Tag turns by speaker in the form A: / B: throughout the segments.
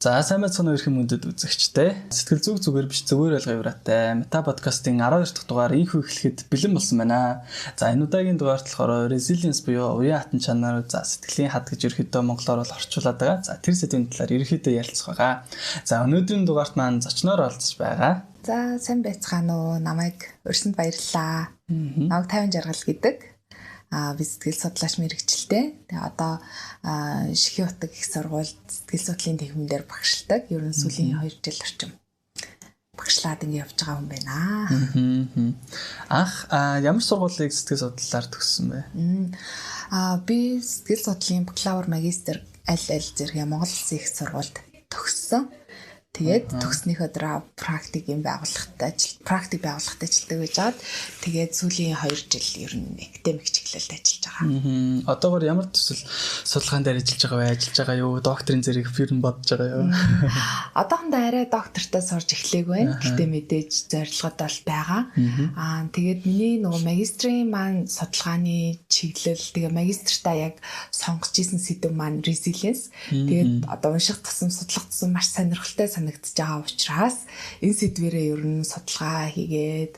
A: За, сайн байцгаана уу, эрхэм мөндөд үзэгчтэй. Сэтгэл зүг зүгээр биш, зүгээр ойлгоо юураатай. Мета подкастын 12 дахь дугаар инхүү эхлэхэд бэлэн болсон байна. За, энэ удаагийн дугаарт болохоор resilience буюу уян хатан чанар, за сэтгэлийн хат гэж ерөөхдөө монголоор бол орчуулад байгаа. За, тэр сэдвийн талаар ерөөхдөө ярилцах байгаа. За, өнөөдрийн дугаарт маань зочноор оролцож байгаа.
B: За, сайн байцгаана уу. Намайг урьсанд баярлалаа. Намайг Тавин Жаргал гэдэг. Би сэтгэл судлаач мэрэгчлээ. Тэгээ одоо Шихийн утаг их сургуульд сэтгэл судлалын техникэн дээр багшилдаг. Ер нь сүүлийн 2 жил орчим багшлаад ингэ явж байгаа хүн байна.
A: Анх ямар сургуулийг сэтгэл судлалаар төгссөн бэ?
B: Би сэтгэл судлалын бакалавр, магистр аль аль зэрэг Монгол Улсын их сургуульд төгссөн. Тэгээд төгснөхөө дараа практик юм байгууллагад ажил, практик байгууллагад ажилладаг байж байгаад, тэгээд сүүлийн 2 жил ер нь академик чиглэлд ажиллаж
A: байгаа. Одоогор ямар төсөл судалгаан дээр ажиллаж байгаа вэ? Ажиллаж байгаа юу? Докторийн зэрэг ер нь бодож байгаа юу?
B: Одоохондоо арай доктортой сурж эхлэегүй байна. Гэтэ мэдээж зорилгод бол байгаа. Тэгээд миний нөгөө магистрийн маань судалгааны чиглэл, тэгээ магистртаа яг сонгож исэн сэдэв маань resilience. Тэгээд одоо унших тусам, судлах тусам маш сонирхолтой санагдаж байгаа учраас энэ сэдвэрээ ер нь судалгаа хийгээд,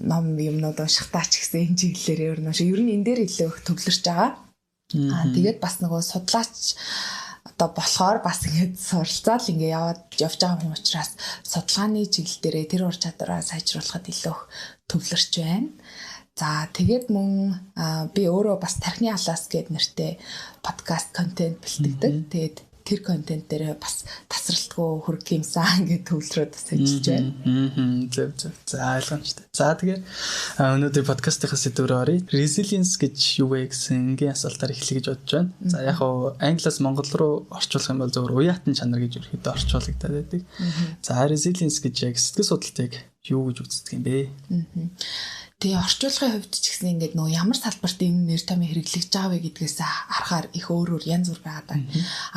B: ном юмнууд уншихтаа ч гэсэн энэ чиглэлээр ер нь унших. Ер нь энэ дээр илүү их төвлөрч байгаа. Тэгээд бас нөгөө судлаач одоо болохоор бас ингээд суралцаал ингээ яваад явж байгаа хүн учраас судалгааны чиглэл дээрээ тэр ур чадвараа сайжруулахад илүү их төвлөрч байна. За, тэгээд мөн би өөрөө бас Тархины алаас гээд нэртэй подкаст контент бэлтгэдэг. Тэгээд тэр контент дээр бас тасралтгүй хүргэх юмсан гэж төвлөрөөд бас ажиллаж
A: байна. Зөв зөв. За, ойлгомжтой. За, тэгэхээр өнөөдөр подкастынхаа сэдвээр оръё. Resilience гэж юу вэ гэсэн энгийн асуултаар эхлэе гэж бодож байна. За, яг хуу англиас монгол руу орчуулах юм бол зөвхөн уяатан чанар гэж ерөөхдөө орчуулагдаад байдаг. За, resilience гэж яг сэтгэл судлалтыг юу гэж үздэг юм бэ?
B: Тэгээ орчуулгын хувьд ч гэсэн ингээд нөгөө ямар салбарт энэ нэр томьёо хэрэглэгдэж байгаа вэ гэдгээс харахаар их өөр өөр янз бүр байгаа даа.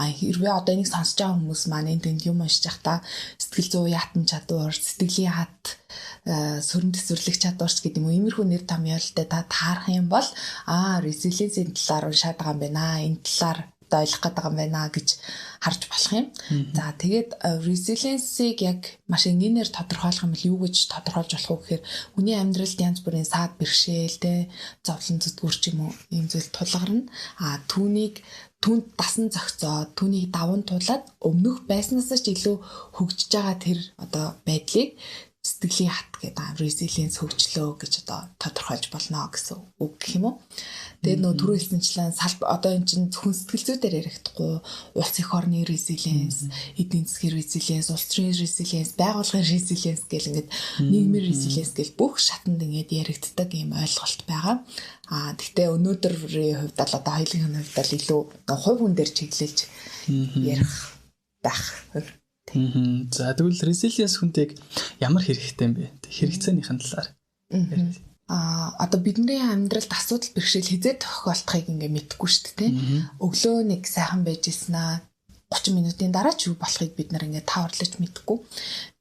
B: Хэрвээ одоо энийг сонсож байгаа хүмүүс маань энэ тэнд юм уншиж байхдаа сэтгэл зүй яатан чадвар, сэтгэлийн хат, сүрэн төсвөрлөх чадварч гэдэг юм уу, иймэрхүү нэр томьёолтой та таарах юм бол resilience-ийн талаар уншаад байгаа юм байна. Энэ талаар одоо ойлгох гээд байгаа юм байна гэж харж болох юм. За, тэгээд resilience-ийг яг маш энгийнээр тодорхойлох юм бол юу гэж тодорхойлж болох вэ гэхээр хүний амьдралд янз бүрийн саад бэрхшээл, те, зовлон зүтгүүр ч юм уу, ийм зүйл тулгарна. Түүнийг түүнд дасан зохицоод, түүнийг даван туулаад өмнөх байснаас ч илүү хөгжиж байгаа тэр одоо байдлыг сэтгэлийн хат гэдэг, resilience хөгжлөө гэж одоо тодорхойлж болно гэсэн үг гэх юм уу. Тэгээд нөгөө түрүү хэлсэнчлэн одоо эн чинь зөвхөн сэтгэл зүй дээр ярихдаггүй, улс эх орны resilience, эдийн засгийн resilience, улс төрийн resilience, байгууллагын resilience гэл ингээд нийгмийн resilience гэл бүх шатанд ингээд яригддаг ийм ойлголт байгаа. Гэхдээ өнөөдрийн хувьд бол одоо хоёулын хувьд бол илүү хувь хүн дээр чиглэлж ярих байх.
A: За, тэгвэл resilience хүнтэйг ямар хэрэгтэй юм бэ? Хэрэгцээнийхэн талаар.
B: Одоо бидний амьдралд асуудал бэрхшээл хизээ тохиолдохыг ингээ мэдэхгүй шүү дээ. Өглөө нэг сайхан байж ирсэн аа, 30 минутын дараа ч юу болохыг бид нар ингээ тааварлаж мэдэхгүй.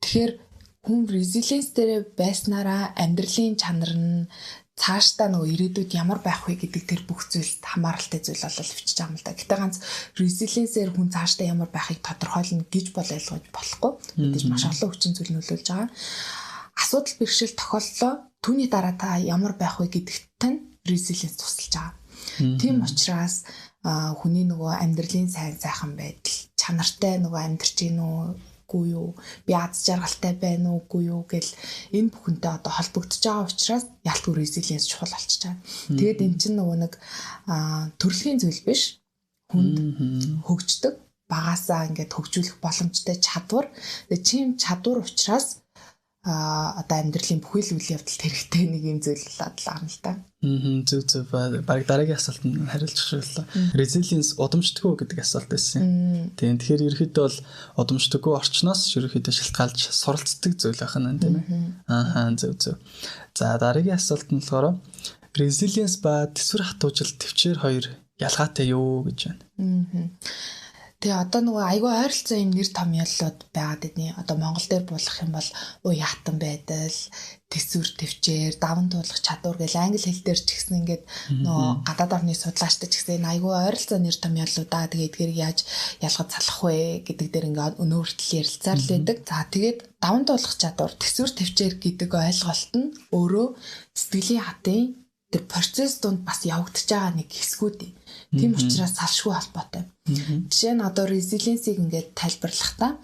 B: Тэгэхээр хүн resilience дээр байснараа амьдралын чанар нь цаашдаа нөгөө ирээдүйд ямар байх вэ гэдэг тэр бүх зүйлд хамааралтай зүйл болол өвчж байгаа юм л да. Гэтэ ганц resilience-ээр хүн цаашдаа ямар байхыг тодорхойлно гэж бол ойлгож болохгүй. Мэдээж маш олон хүчин зүйл нөлөөлж байгаа. Асуудал бэрхшээл тохиоллоо. Түүний дараа та ямар байх вэ гэдэгт нь resilience тусалж байгаа. Тийм учраас хүний нөгөө амьдралын сайн сайхан байдал, чанартай нөгөө амьдарч гин үү, үгүй юу, би аз жаргалтай байна уу, үгүй юу гэл энэ бүхэнтэй одоо холбогдож байгаа учраас ялтгүй resilience чухал болчихж байгаа. Тэгээд эн чинь нөгөө нэг төрөлхийн зүйл биш, хүнд хөгждөг, багасаа ингээд хөгжүүлэх боломжтой чадвар. Тэгээд чим чадвар учраас одоо амьдралын бүхий л үйл явдалд хэрэгтэй нэг юм зүйл болоод л байгаа юм л та.
A: Зөв зөв. Бараг дараагийн асуултанд хариулчих шиг боллоо. Resilience удамшдаггүй гэдэг асуулт байсан. Тийм, тэгэхээр ерөөхдөө бол удамшдаггүй, орчноос ерөөхдөө шалтгаалж суралцдаг зүйл байх нь, тийм ээ. Зөв зөв. За, дараагийн асуулт нь болохоор resilience ба төсвөр хатуужил, төвчээр хоёр ялгаатай юу гэж
B: байна. Тэгээ одоо нөгөө айгүй ойролцоо юм нэр томьёоллууд байгаад байдний. Одоо Монгол дээр буулгах юм бол уяатан байдал, төсвөр төвчээр, даван туулах чадвар гэл англи хэл дээр ч гэсэн ингээд нөгөө гадаад орны судлаачтай ч гэсэн энэ айгүй ойролцоо нэр томьёоллуудаа тэгээ эдгээрийг яаж ялгаж салах вэ гэдэг дээр ингээд өнөө хүртэл ярилцаар л байдаг. За тэгээд даван туулах чадвар, төсвөр төвчээр гэдэг ойлголт нь өөрөө сэтгэлийн хатын тэр процесс дунд бас явагдаж байгаа нэг хэсгүүд юм. Тийм учраас салшгүй холбоотой. Жишээ нь одоо resilience-ийг ингээд тайлбарлахдаа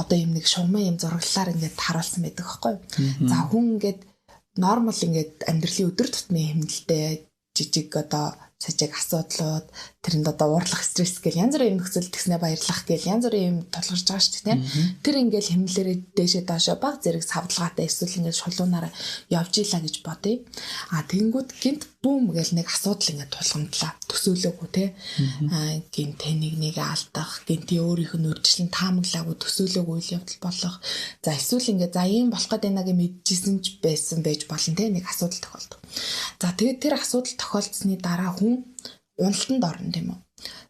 B: одоо юм нэг шугамын юм зураглалаар ингээд харуулсан байдаг байхгүй юу? За хүн ингээд нормал ингээд амьдралын өдөр тутмын хэмнэлтэд жижиг одоо сажиг асуудлууд тэрэнд одоо уурлах стресс гэл янз бүрийн юм нөхцөл тэгснэ баярлах гэл янз бүрийн юм тулгарч байгаа шүү дээ. Тэр ингээл хэмнэлээрээ дээшээ доошоо баг зэрэг савдалгаатай эсвэл ингээл шулуунаараа явж ийлаа гэж бодъё. А тэгэнгүүт гинт бүүм гэл нэг асуудал ингээд тулгамдлаа. Төсөөлөөгүй те. А гинт нэг нэг алдах, гинти өөрийнх нь үржилэн таамаглаагүй төсөөлөөгүй үйл явдал болох. За эсвэл ингээд за ийм болох гээд байна гэж мэдчихсэн ч байсан байж болно те. Нэг асуудал тохиолдох. За тэгээд тэр асуудал тохиолдсны дараа хүн уналтанд орно тийм үү.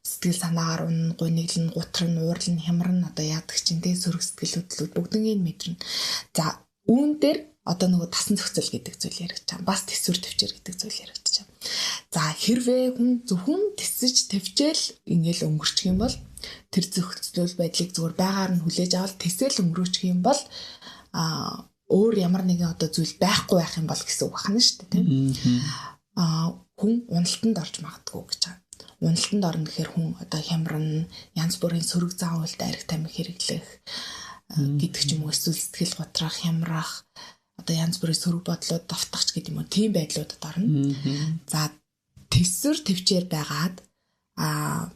B: Сэтгэл санаагаар унна, гуниглан, гутран, уурлан, хямран одоо яадаг чинь те сөрөг сэтгэл хөдлөлүүд бүгднийг мэдэрнэ. За үүн дээр одоо нөгөө тасан зохицол гэдэг зүйл яригдж байгаа. Бас төсвөр төвчээр гэдэг зүйл яригдж байгаа. За хэрвээ хүн зөвхөн тэсэж төвчээл ингээл өнгөрчих юм бол тэр зохицол байдлыг зүгээр байгаар нь хүлээж авал тэсэл өнгөрөөчих юм бол а өөр ямар нэгэн одоо зүйл байхгүй байх юм бол гэсэн үг байна шүү дээ тийм. Аа хүн уналтанд орж магадгүй гэж байгаа. Уналтанд орно гэхээр хүн одоо хямран, янз бүрийн сөрөг зан үйлд арх тамхи хэрэглэх гэдэг ч юм уу эсвэл сэтгэл готрох, хямрах, одоо янз бүрийн сөрөг бодлууд давтах ч гэдэг юм уу тийм байдлуудад орно. За тэсвэр төвчээр байгаад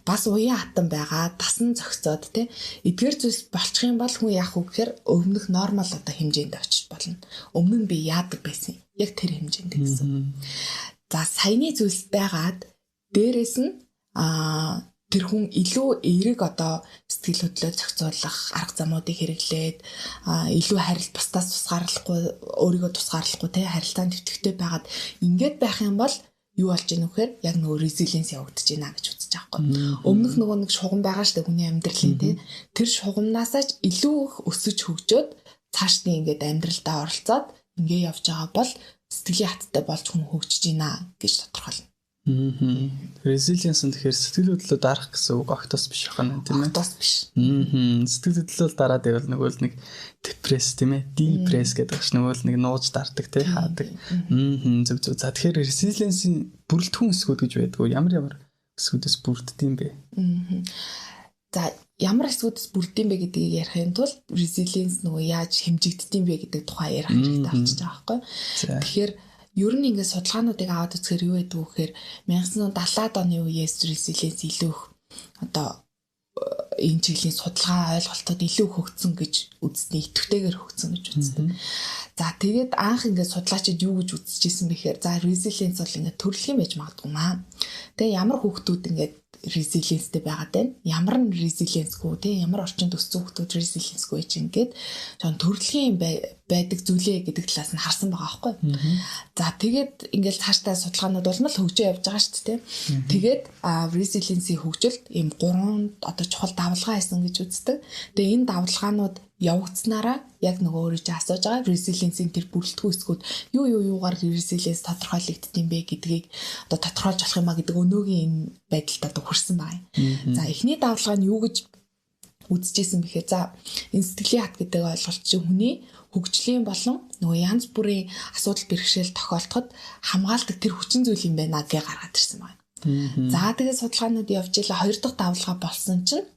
B: бас уян хатан байгаа, тасан зохицоод те эдгээр зүйлс болчих юм бол хүн яах вэ гэхээр өмнөх нормал одоо хэмжээнд очиж болно. Өмнө нь би яадаг байсан. Яг тэр хэмжээнд гэсэн. За саяны зүйлс байгаад дээрэс нь тэр хүн илүү эерэг одоо сэтгэл хөдлөлөө зохицуулах арга замуудыг хэрэглээд илүү харил бусдаас тусгаарлахгүй өөрийгөө тусгаарлахгүй те харилцаанд идэвхтэй байгаад ингээд байх юм бол юу болж ийнө вэхээр яг нөгөө resilience явагдаж байна гэж үзэж байгаа байхгүй. Өмнөх нөгөө нэг шугам байгаа шүү дээ хүний амьдралын те тэр шугамнаасаа ч илүү их өсөж хөгжөөд цаашдын ингээд амьдралдаа оролцоод ингээ явж байгаа бол сэтгэлийн хаттай болж хүн хөгжиж байна гэж тодорхойлно.
A: Resilience нь тэгэхээр сэтгэл хөдлөлөө дарах гэсэн үг огтос биш байна тийм ээ.
B: Огтос биш.
A: Сэтгэл хөдлөлөө дараад байвал нөгөө л нэг депресс тийм ээ. Депресс гэдэг чинь нөгөө л нэг нууж дардаг тийм хаадаг. Зөв зөв. За тэгэхээр resilience-ийн бүрэлдэхүүн хэсгүүд гэж байдаг. Ямар ямар хэсгүүдээс бүрддэг юм бэ?
B: За ямар хэсгүүдээс бүрддэг юм бэ гэдгийг ярихын тулд resilience нөгөө яаж хэмжигддэг юм бэ гэдэг тухай ярих хэрэгтэй болчихж байгаа байхгүй. Тэгэхээр ер нь ингээд судалгаануудыг аваад үзэхээр юу гэдэг вэ гэхээр 1970-аад оны үеэс resilience илүү их одоо энэ чиглэлийн судалгаа ойлголтод илүү хөгжсөн гэж үздэг, идэвхтэйгээр хөгжсөн гэж үздэг. За тэгээд анх ингээд судлаачид юу гэж үзчихсэн бэ гэхээр за resilience бол ингээд төрөлх юм байж магадгүй маа. Тэгээ ямар хүүхдүүд ингээд resilience-тэй байгаад байна. Ямар нь resilience-гүй те ямар орчинд өссөн хүүхдүүд resilience-гүй чинь ингээд жоон төрөлхийн байдаг зүйлээ гэдэг талаас нь харсан байгаа байхгүй. За тэгээд ингээд цаашдаа судалгаанууд улам л хөгжөө явж байгаа шүү дээ. Тэгээд resilience-ийн хөгжилд ийм гурван одоо чухал давлгаа хийсэн гэж үздэг. Тэгээ энэ давлгаанууд явагдсанараа яг нөгөө өөрөө чи асууж байгаа resilience-ийн тэр бүрэлдэхүүн хэсгүүд юу юугаар resilience тодорхойлогдд юм бэ гэдгийг одоо тодорхойлж болох юм а гэдэг өнөөгийн энэ байдалд одоо хүрсэн байна. За эхний давлгаа нь юу гэж үзчихсэн бэхээр за энэ сэтгэлийн хат гэдэг ойлголт чинь хүний хөгжлийн болон нөгөө янз бүрийн асуудал бэрхшээл тохиолдоход хамгаалдаг тэр хүчин зүйл юм байна гэж гаргаад ирсэн байна. За тэгээд судалгаанууд явж илаа хоёр дахь давлгаа болсон чинь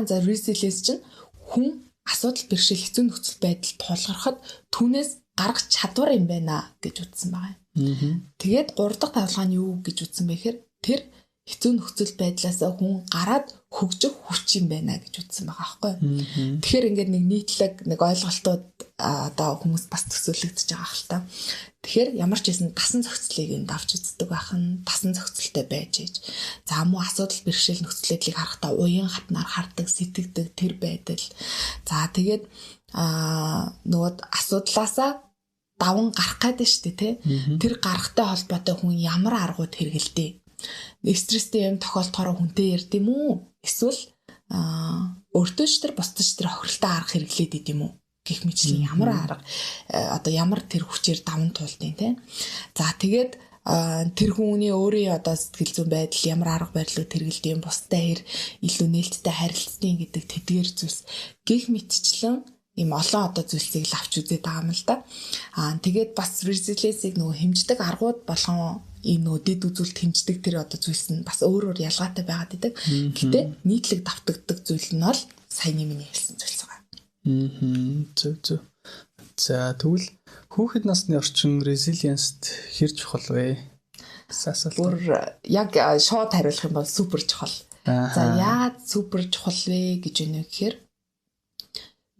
B: за resilience чинь хүн асуудал бэрхшээл хэцүү нөхцөл байдал тулгархад түүнээс гаргах чадвар юм байна гэж үзсэн байгаа юм. Тэгээд гурав дахь давлгаа нь юу гэж үзсэн бэ гэхээр тэр хэцүү нөхцөл байдлаас хүн гараад хөгжих хүч юм байна гэж үзсэн байгаа байхгүй. Тэгэхээр ингээд нэг нийтлэг нэг ойлголтууд одоо хүмүүс бас төсөөлөгдөж байгаа хэл та. Тэгэхээр ямар ч байсан тасан зохицлыг энд авч үздэг байх нь тасан зохицолтой байж ээж. За мөн асуудал бэрхшээл нөхцөл байдлыг харахтаа уян хатнаар хардаг, сэтгэдэг тэр байдал. За тэгээд нөгөө асуудлаасаа даван гарах гэдэг шүү дээ, тэ. Тэр гарахтай холбоотой хүн ямар аргууд хэрэгэлдэг? Стресстэй юм тохиолдохоор хүнтэй ярьд юм уу? Эсвэл Өөртөө ч тэр бусдад ч тэр хохиролтой арга хэрэглээд идэм үү гэх мэтлэн ямар арга одоо ямар тэр хүчээр даван туулдیں۔ Тэ. За тэгээд тэр хүний өөрийн одоо сэтгэл зүйн байдал ямар арга барилууд хэрэглэдэг юм, бусдад хэр илүү нээлттэй харилцдаг гэдэг тэдгээр зүйлс гэх мэтчлэн ийм олон одоо зүйлсийг л авч үзээд байгаа юм л да. Тэгээд бас resilience-ийг нөгөө хэмждэг аргууд болгон ийм нөгөө дэд үзүүлэлт хэмждэг тэр одоо зүйлс нь бас өөр өөр ялгаатай байгаад идэг. Гэтэ нийтлэг давтагддаг зүйл нь бол саяны миний хэлсэн зүйлс байгаа.
A: Зөв зөв. За тэгвэл хүүхэд насны орчин resilience-т хэр чухал вэ?
B: Гэсэн асуулт. Бүр яг шууд хариулах юм бол супер чухал. За яагаад супер чухал вэ гэж байна вэ гэхээр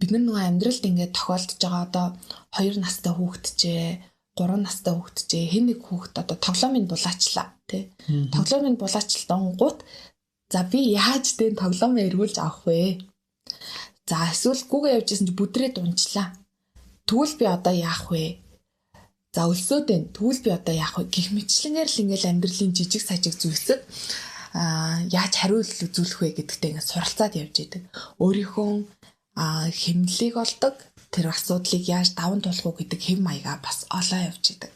B: бид нар нөгөө амьдралд ингээд тохиолдож байгаа одоо 2 настай хүүхэд чээ, 3 настай хүүхэд чээ, хэн нэг хүүхэд одоо тоглоомын булаачлаа тий. Тоглоомын булаачлалт за би яаж тэн тоглоомоо эргүүлж авах вэ? За эсвэл гүгээ явж исэн чи бүдрээд унчлаа. Тэгвэл би одоо яах вэ? За өлсөөд байна. Тэгвэл би одоо яах вэ? Гэх мэтлэнгээр л ингээл амьдралын жижиг сажиг зүйлсэд яаж хариу үзүүлэх вэ гэдэгтээ ингээд суралцаад явж идэг. Өөрийнхөө хэмнэлийг олдог, тэр асуудлыг яаж даван туулах уу гэдэг хэв маягаа бас олоо явж идэг.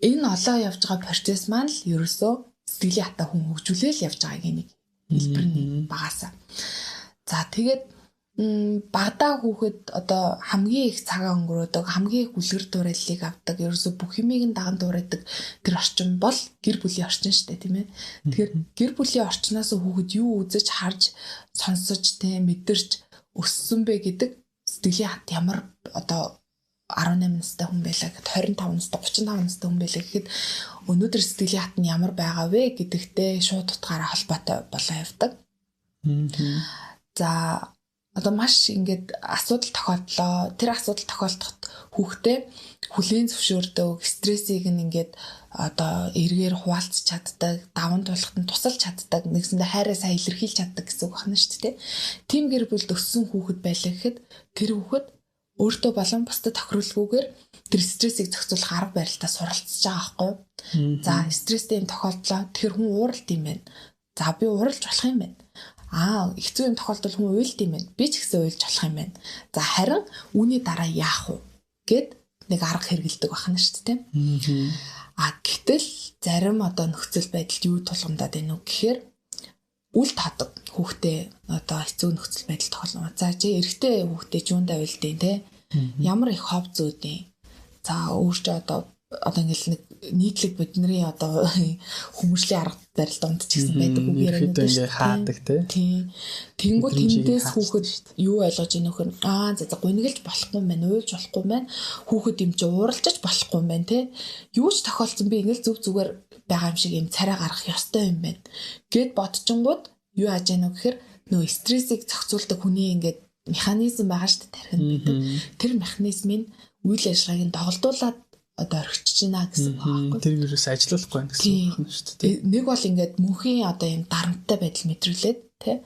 B: Энэ олоо явж байгаа процесс маань л ерөөсөө сэтгэлийн хатаа хүн хөгжүүлээл явж байгаагийн нэг хэлбэр нь багасаа. За тэгээд багадаа хүүхэд одоо хамгийн их цагаа өнгөрөөдөг, хамгийн их үлгэр дуурайллыг авдаг, ерөөсөө бүх юмыг нь даган дуурайдаг тэр орчин бол гэр бүлийн орчин шүү дээ, тийм ээ. Тэгэхээр гэр бүлийн орчноос хүүхэд юу үзэж, харж, сонсож, тийм мэдэрч өссөн бэ гэдэг сэтгэлийн хат ямар одоо 18 настай хүн байлаа гэхэд 25 настай, 35 настай хүн байлаа гэхэд өнөөдөр сэтгэлийн хат нь ямар байгаа вэ гэдэгтээ шууд утгаараа холбоотой болоо явдаг. За одоо маш ингээд асуудал тохиолдлоо. Тэр асуудал тохиолдоход хүүхдээ хүлээн зөвшөөрдөг, стрессийг нь ингээд одоо эргээр хуваалцах чаддаг, даван туулахад нь тусалж чаддаг, нэгсэндээ хайраа сайн илэрхийлж чаддаг гэсэн үг байна шүү дээ. Тийм гэр бүлд өссөн хүүхэд байлаа гэхэд тэр хүүхэд өөртөө болон бусдад тохируулгүйгээр тэр стрессийг зохицуулах арга барилтаа суралцж байгаа байхгүй юу? За стресстэй юм тохиолдлоо. Тэгэхээр хүн ууралд юм байна. За би ууралж болох юм байна. Хэцүү юм тохиолдол хүн уйлд юм байна. Би ч гэсэн уйлж болох юм байна. За харин үүний дараа яах вэ гэд нэг арга хэрэгэлдэг байна шүү дээ. Гэтэл зарим одоо нөхцөл байдалд юу тулгамдаад байна уу гэхээр үл таадаг хүүхдээ одоо хэцүү нөхцөл байдал тохиолно. За чи эрэгтэй хүүхдээ юундаа уйлдیں те. Ямар их хов зүүдیں. За өөр чи одоо ингээл нэг нийтлэг бидний одоо хүмүүжлийн арга барил дунд ч гэсэн байдаг үг
A: ярианууд шүү дээ. Хаадаг
B: тий. Тэнгүүд тэндээс хүүхэд юу ойлгож ийнө вөхөр за гунигэлж болохгүй юм байна, уйлж болохгүй юм байна. Хүүхэд юм чи ууралжиж болохгүй юм байна те. Юу ч тохиолдсон би ингээл зүг зүгээр байгаа юм шиг юм царай гаргах ёстой юм байна. Гэд бодчингууд юу яаж ийнө гэхээр нөө стрессийг зохицуулдаг хүний ингээд механизм байгаа шүү дээ тархинд байдаг. Тэр механизмын үйл ажиллагааг нь доголдуулаад одоо орхичж байна гэсэн үг
A: байхгүй. Тэр ерөөс ажиллахгүй байна гэсэн үг байна шүү
B: дээ. Нэг бол ингээд мөнхийн одоо юм дарамттай байдал мэдрүүлээд тий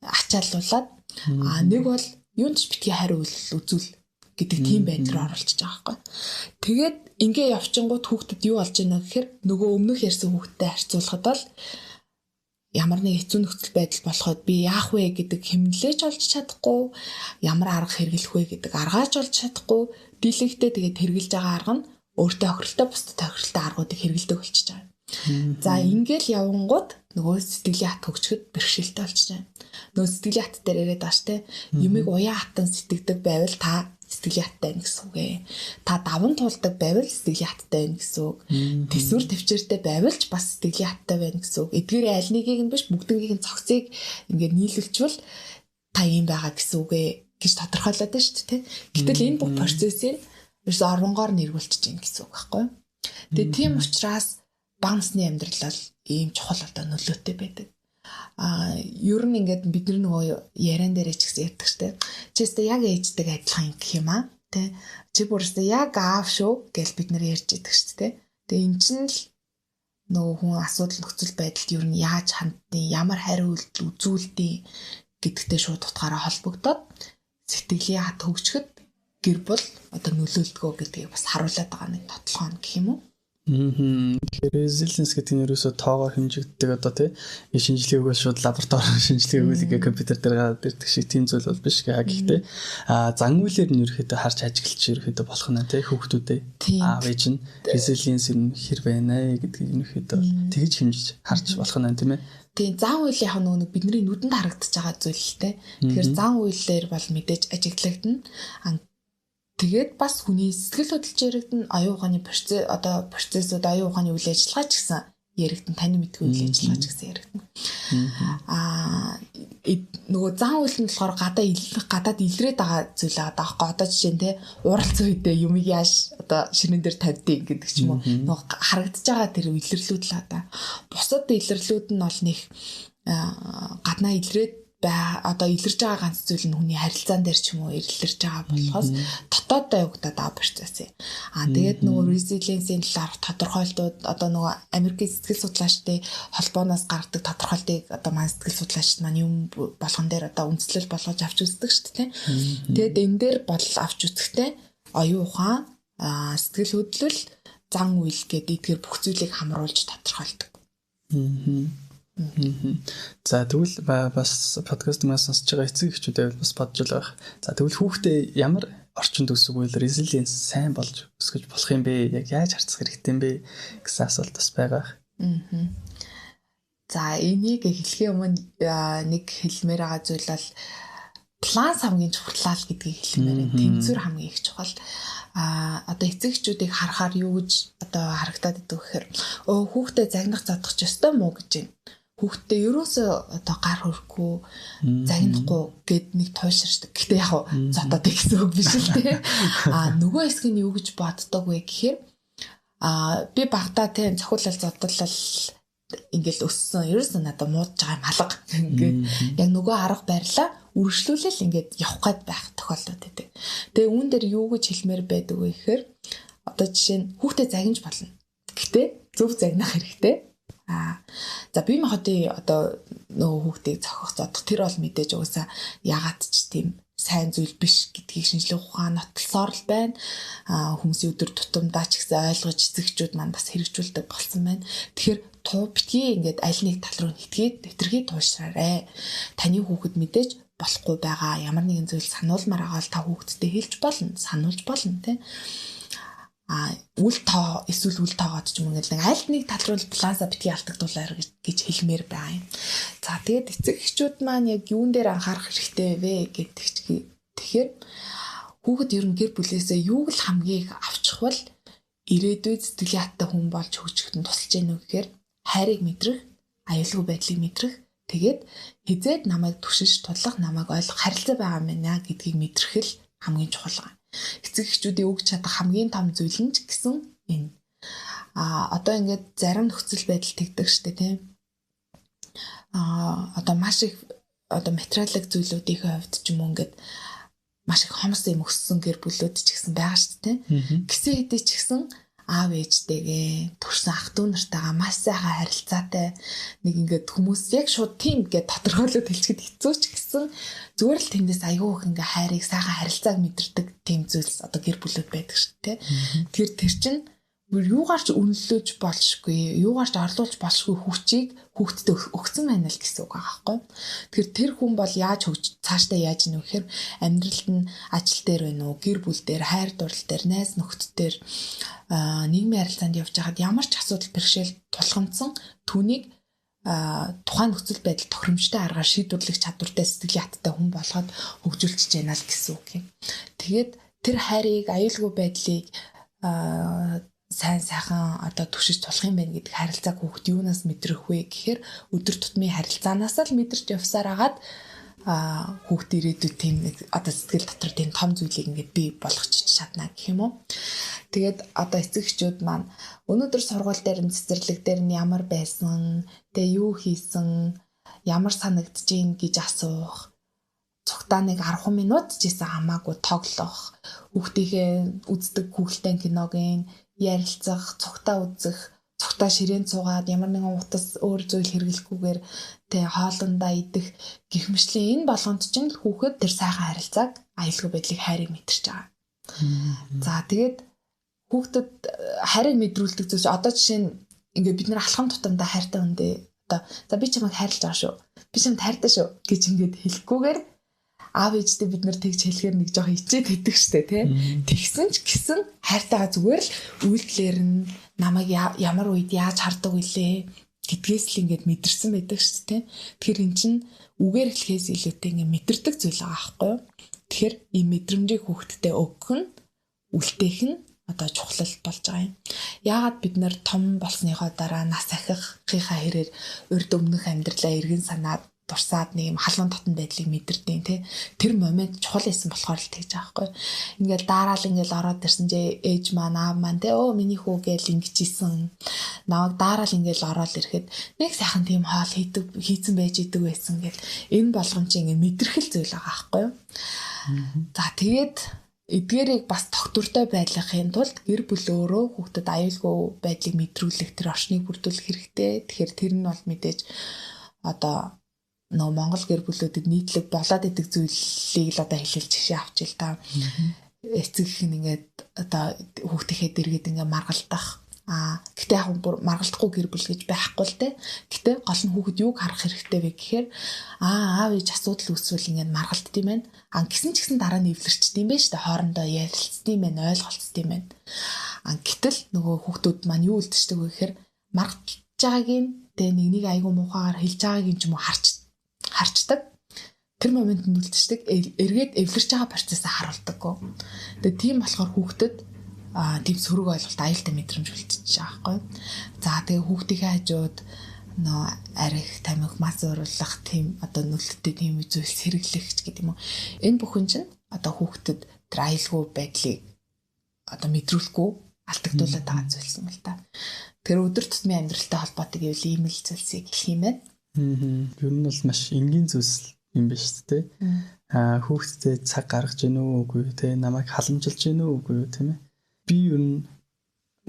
B: ачааллуулад нэг бол юунд ч битгий хариу үзүүл гэдэг тийм байдал руу оруулчихж байгаа байхгүй. Тэгээд ингээ явчингууд хүүхдэд юу болж байна гэхээр нөгөө өмнөх ярьсан хүүхдтэй харьцуулахад бол ямар нэг хэцүү нөхцөл байдал болоход би яах вэ гэдэг хэмнэлээч олж чадахгүй, ямар арга хэрэглэх вэ гэдэг аргаач олж чадахгүй, дийлэнхдээ тэгээд хэрэглэж байгаа арга нь өөртөө хохиролтой бусдад хохиролтой аргуудыг хэрэглэдэг болчихж байгаа. За ингээл явангууд нөгөө сэтгэлийн хат хөгжөхөд бэрхшээлтэй болчихж байгаа. Нөгөө сэтгэлийн хат дээр яриад байгаа штэ. Юмыг уян хатан сэтгэдэг байвал та сэтгэлийн хаттай байна гэсэн үг ээ. Та даван туулдаг байвал сэтгэлийн хаттай байна гэсэн үг. Тэсвэр төвчээртэй байвал ч бас сэтгэлийн хаттай байна гэсэн үг. Эдгээрийн аль нэгийг нь биш бүгднгийг нь цогцыг ингээд нийлүүлчихвэл та ийм байгаа гэсэн үг ээ гэж тодорхойлоод байна шүү дээ. Гэтэл энэ бүх процессыг ерөөсөө орвонгоор нэргүүлчихэж байна гэсэн үг байхгүй юу? Тэгээ тийм учраас бага насны амьдрал бол ийм чухал одоо нөлөөтэй байдаг. Ер нь ингээд бид нар нөгөө яриан дээрээ ч гэсэн ярьдаг штэ. Чи өстө яг ээжтэйг адилхан гэх юм аа. Тэ. Чи бүр өстө яг аав шүү гэж бид нар ярьж идэг штэ тэ. Тэгээ эн чинь л нөгөө хүн асуудал нөхцөл байдалд ер нь яаж ханддیں، ямар хариу үйлдэл үзүүлдэв гэдэгтэй шууд утгаараа холбогдоод сэтгэлийн хат хөгжихэд гэр бүл одоо нөлөөлдгөө гэдгийг бас харуулад байгаа нэг тотлогоо гэх юм уу?
A: Тэгэхээр resilience гэдэг нь ерөөсөө тоогоор хэмжигддэг одоо тий шинжилгээ өгөөл шууд лаборатори шинжилгээ өгөөл ингээ компьютер дээр гараад ирдэг шиг тийм зүйл бол биш. Гэхдээ зан үйлээр нь ерөөхдөө харж ажиглаж ерөөхдөө болох нь тий хүүхдүүдээ аав ээж нь resilience нь хэр байна гэдгийг ерөөхдөө бол тэгж хэмжиж харж болох нь тийм ээ.
B: Тийм, зан үйл яг нөгөө бидний нүдэнд харагдаж байгаа зүйл л те. Тэгэхээр зан үйлээр бол мэдээж ажиглагдана. Тэгээд бас хүний сэтгэл хөдлөлт яригдана, оюун ухааны процесс одоо процессууд, оюун ухааны үйл ажиллагаа ч гэсэн яригдана, таны мэдгүй үйл ажиллагаа ч гэсэн яригдана. Нөгөө зан үйл нь болохоор гадаад илрээд байгаа зүйл байгаа даахгүй. Одоо жишээ нь те уралцсан үедээ юмыг яаж одоо ширэн дээр тавьдیں гэдэг ч юм уу. Нөгөө харагдаж байгаа тэр илэрлүүд л одоо. Бусад илэрлүүд нь бол нэг гаднаа илрээд одоо илэрж байгаа ганц зүйл нь хүний харилцаан дээр ч юм уу илэрж байгаа болохоос дотооддоо явагдаад байгаа процесс юм. Тэгээд нөгөө resilience-ийн талаарх тодорхойлтууд одоо нөгөө Америкийн сэтгэл судлаачдын холбооноос гаргадаг тодорхойлтыг одоо манай сэтгэл судлаачид маань юм болгон дээр одоо үндслэл болгож авч үздэг шүү дээ. Тэгээд энэ дээр бол авч үзэхдээ оюун ухаан, сэтгэл хөдлөл, зан үйл гэдэг эдгээр бүх зүйлийг хамруулж тодорхойлдог.
A: За тэгвэл бас подкаст маань сонсож байгаа эцэг эхчүүдээ бас бодож л байх. За тэгвэл хүүхдээ ямар орчинд өсгөвөл resilience сайн болж өсгөж болох юм бэ? Яг яаж харьцах хэрэгтэй юм бэ гэсэн асуулт бас байгаа.
B: За энийг хэлэхийн өмнө нэг хэлмээр байгаа зүйл бол план хамгийн чухал гэдгийг хэлмээр байна. Тэнцвэр хамгийн их чухал. Одоо эцэг эхчүүдийг харахаар юу гэж одоо харагдаад идэв гэхээр хүүхдээ загнах задах ч ёстой мó гэж байна. Хүүхдээ ерөөсөө одоо гар хөрөхгүй загнахгүй гэд нэг туйлширчдаг. Гэтэ яг зодоод гэсэн үг биш л те. Нөгөө хэсэг нь юу гэж боддог вэ гэхээр би багтаа те цохиулал зодлол ингээл өссөн. Ерөөсөө надад муудж байгаа юм алга. Ингээд яг нөгөө арга барилаа үргэлжлүүлэл ингээд явах гээд байх тохиолдол байдаг. Тэгээ үүн дээр юу гэж хэлмээр байдаг вэ гэхээр одоо жишээ нь хүүхдээ загнаж болно. Гэтэ зөв загнах хэрэгтэй. За бие махбодын одоо нөгөө хүүхдийг цохих зодох тэр бол мэдээж угаасаа ягаад ч тийм сайн зүйл биш гэдгийг шинжлэх ухаан нотлосоор л байна. Хүмүүсийн өдөр тутамдаа ч гэсэн ойлгож эцэгчүүд маань бас хэрэгжүүлдэг болсон байна. Тэгэхээр битгий ингээд аль нэг тал руу нэтгээд хэтэрхий туушраарэ. Таны хүүхэд мэдээж болохгүй байгаа ямар нэгэн зүйл сануулмаар байгаа бол та хүүхэдтэй хэлж болно, сануулж болно тий. Үл тоо эсвэл үл тоогоод ч юм ингээд нэг аль нэг тал руу балансаа битгий алдагдуулаар гэж хэлмээр байгаа юм. За тэгээд эцэг эхчүүд маань яг юун дээр анхаарах хэрэгтэй вэ гэдэг чиг. Тэгэхээр хүүхэд ер нь гэр бүлээсээ юуг л хамгийн их авчих бол ирээдүйд сэтгэлийн хаттай хүн болж хөгжихэд нь тусалж гэнэ үү гэхээр хайрыг мэдрэх, аюулгүй байдлыг мэдрэх, тэгээд хизээд намайг түшиж тулах, намайг ойлгох харилцаа байгаа юм байна гэдгийг мэдрэх л хамгийн чухал юм. Эцэг эхчүүдийн өгч чадах хамгийн том зүйл нь ч гэсэн энэ. Одоо ингээд зарим нөхцөл байдал тэгдэг штэ тийм. Одоо маш их одоо материалын зүйлүүдийн хувьд ч юм уу ингээд маш их хомс юм өссөн гэр бүлүүд ч гэсэн байгаа штэ тийм. Гисэн хэдий ч гэсэн аав ээжтэйгээ төрсэн ах дүү нартайгаа маш сайхан харилцаатай нэг ингээд хүмүүс яг шууд тийм ингээд тодорхойлоод хэлчихэд хэцүү ч гэсэн зүгээр л тэндээс айгүй их ингээд хайрыг сайхан харилцааг мэдэрдэг тийм зүйлс одоо гэр бүлүүд байдаг шүү дээ. Тэгэхээр тэр чинь юугаар ч үнэлж болшгүй, юугаар ч орлуулж болшгүй хүчийг хүүхдэд өгсөн байна л гэсэн үг байгаа байхгүй. Тэгэхээр тэр хүн бол яаж хөгж цаашдаа яаж нөх гэхээр амьдралд нь ажил дээр байна уу, гэр бүл дээр, хайр дурлал дээр, найз нөхдөд дээр нийгмийн харилцаанд явж байхад ямар ч асуудал бэрхшээл тулгамдсан түүнийг тухайн нөхцөл байдал тохиромжтой аргаар шийдвэрлэх чадвартай сэтгэлийн хаттай хүн болгоод хөгжүүлчихэж байна л гэсэн үг юм. Тэгээд тэр хайрыг, аюулгүй байдлыг сайн сайхан одоо түшиж тулах юм байна гэдэг харилцааг хүүхэд юунаас мэдрэх вэ гэхээр өдөр тутмын харилцаанаас л мэдэрч явсаар агаад хүүхд ирээдүйд тийм нэг одоо сэтгэл дотор тийм том зүйлийг ингээд бий болгочих чадна гэх юм уу. Тэгээд одоо эцэг эхчүүд маань өнөөдөр сургууль дээр нь цэцэрлэг дээр нь ямар байсан, тэгээ юу хийсэн, ямар санагдаж гин гэж асуух. Цугтаа нэг 10 минут ч гэсэн хамаагүй тоглох, хүүхдийнхээ үздэг хүүхэлдэйн киног нь ярилцах, цугтаа үзэх, цугтаа ширээн цугаад ямар нэгэн утас өөр зүйл хэрэглэхгүйгээр тэ хоолундаа идэх гэх мэтлэн энэ болгонд чинь хүүхэд тэр сайхан харилцааг, аюулгүй байдлыг, хайрыг мэдэрч байгаа. За тэгээд Хүүхдэд хайрыг мэдрүүлдэг зүйлс одоо жишээ нь ингээд бид нар алхам тутамдаа хайртай хүндээ одоо за би чамайг хайрлаж байгаа шүү. Би чамд хайртай шүү гэж ингээд хэлэхгүйгээр аав ээжтэй бид нар тэгж хэлэхээр нэг жоох ичээд хэдэг штэ тий. Тэгсэн ч гэсэн хайртайгаа зүгээр л үйлдэлээр нь намайг ямар үед яаж хардаг вүлээ гэдгээс л ингээд мэдэрсэн байдаг штэ тий. Тэгэхээр эн чинь үгээр хэлэхээс илүүтэй ингээд мэдэрдэг зүйл байгаа байхгүй юу? Тэгэхээр ийм мэдрэмжийг хүүхдтэй өгөх нь үлдээх нь одоо чухал болж байгаа юм. Яагаад бид нар том болсныхоо дараа нас ахихынхаа хэрээр урд өмнөх амьдралаа эргэн санаад дурсаад нэг юм халуун дотн байдлыг мэдэрдэг тий. Тэр момент чухал байсан болохоор л тэгж байгаа байхгүй. Ингээл дараал ингээл ороод ирсэн чи ээж маань аав маань тий өө миний хүү гээл ингэжсэн. Намайг дараал ингээл ороод ирэхэд нэг сайхан тийм хоол хийдэг хийцэн байж идэг байсан гэл энэ болгон чи ингээ мэдрэхэл зүйл байгаа байхгүй юу. За тэгээд эдгээрийг бас тогтвортой байлгахын тулд гэр бүл өөрөө хүүхдэд аюулгүй байдлыг мэдрүүлэх тэр орчныг бүрдүүлэх хэрэгтэй. Тэгэхээр тэр нь бол мэдээж одоо нөө Монгол гэр бүлүүдэд нийтлэг болоод идэг зүйлийг л одоо хэлэл жишээ авч ил та. Эцэг их нь ингээд одоо хүүхдийнхээ дэргэд ингээд маргалдах. Гэтэ яг бүр маргалдахгүй гэр бүл гэж байхгүй л те. Гэтэ гол нь хүүхэд юуг харах хэрэгтэй вэ гэхээр аав ээж асуудал үүсвэл ингээд маргалдд юм байна. Гисэн ч гэсэн дараа нь эвлэрчд юм байна шүү дээ. Хоорондоо ярилцд юм байна, ойлголцд юм байна. Гэтэл нөгөө хүүхдүүд маань юу үлдчихдэг вэ гэхээр маргалдж байгааг нь тэ нэг нэг айгу муухагаар хэлж байгааг нь ч юм уу харчдаг. Тэр моментод үлдчихдэг. Эргээд эвлэрч байгаа процессыг харуулдаггүй. Тэгээ тийм болохоор хүүхдэд тийм сөрөг ойлголт аюултай мэдрэмж үлдчихэж байгаа байхгүй. За тэгээ хүүхдийнхээ хажууд нөө арх, тамхи, мас уруулах тийм одоо нөлөөтэй тийм зүйлс хэрэглэх ч гэдэг юм уу. Энэ бүхэн чинь одоо хүүхдэд тэр аюулгүй байдлыг одоо мэдрүүлэхгүй алдагдуулаад байгаа зүйлс юм л та. Тэр өдөр тутмын амьдралтай холбоотой гэвэл ийм л зүйлсийг хэлэх юм байна.
A: Ер нь бол маш энгийн зүйлс юм биш үү те. Хүүхдтэй цаг гаргаж гэнэ үү үгүй юу те. Намайг халамжилж гэнэ үү үгүй юу тийм ээ. Би ер нь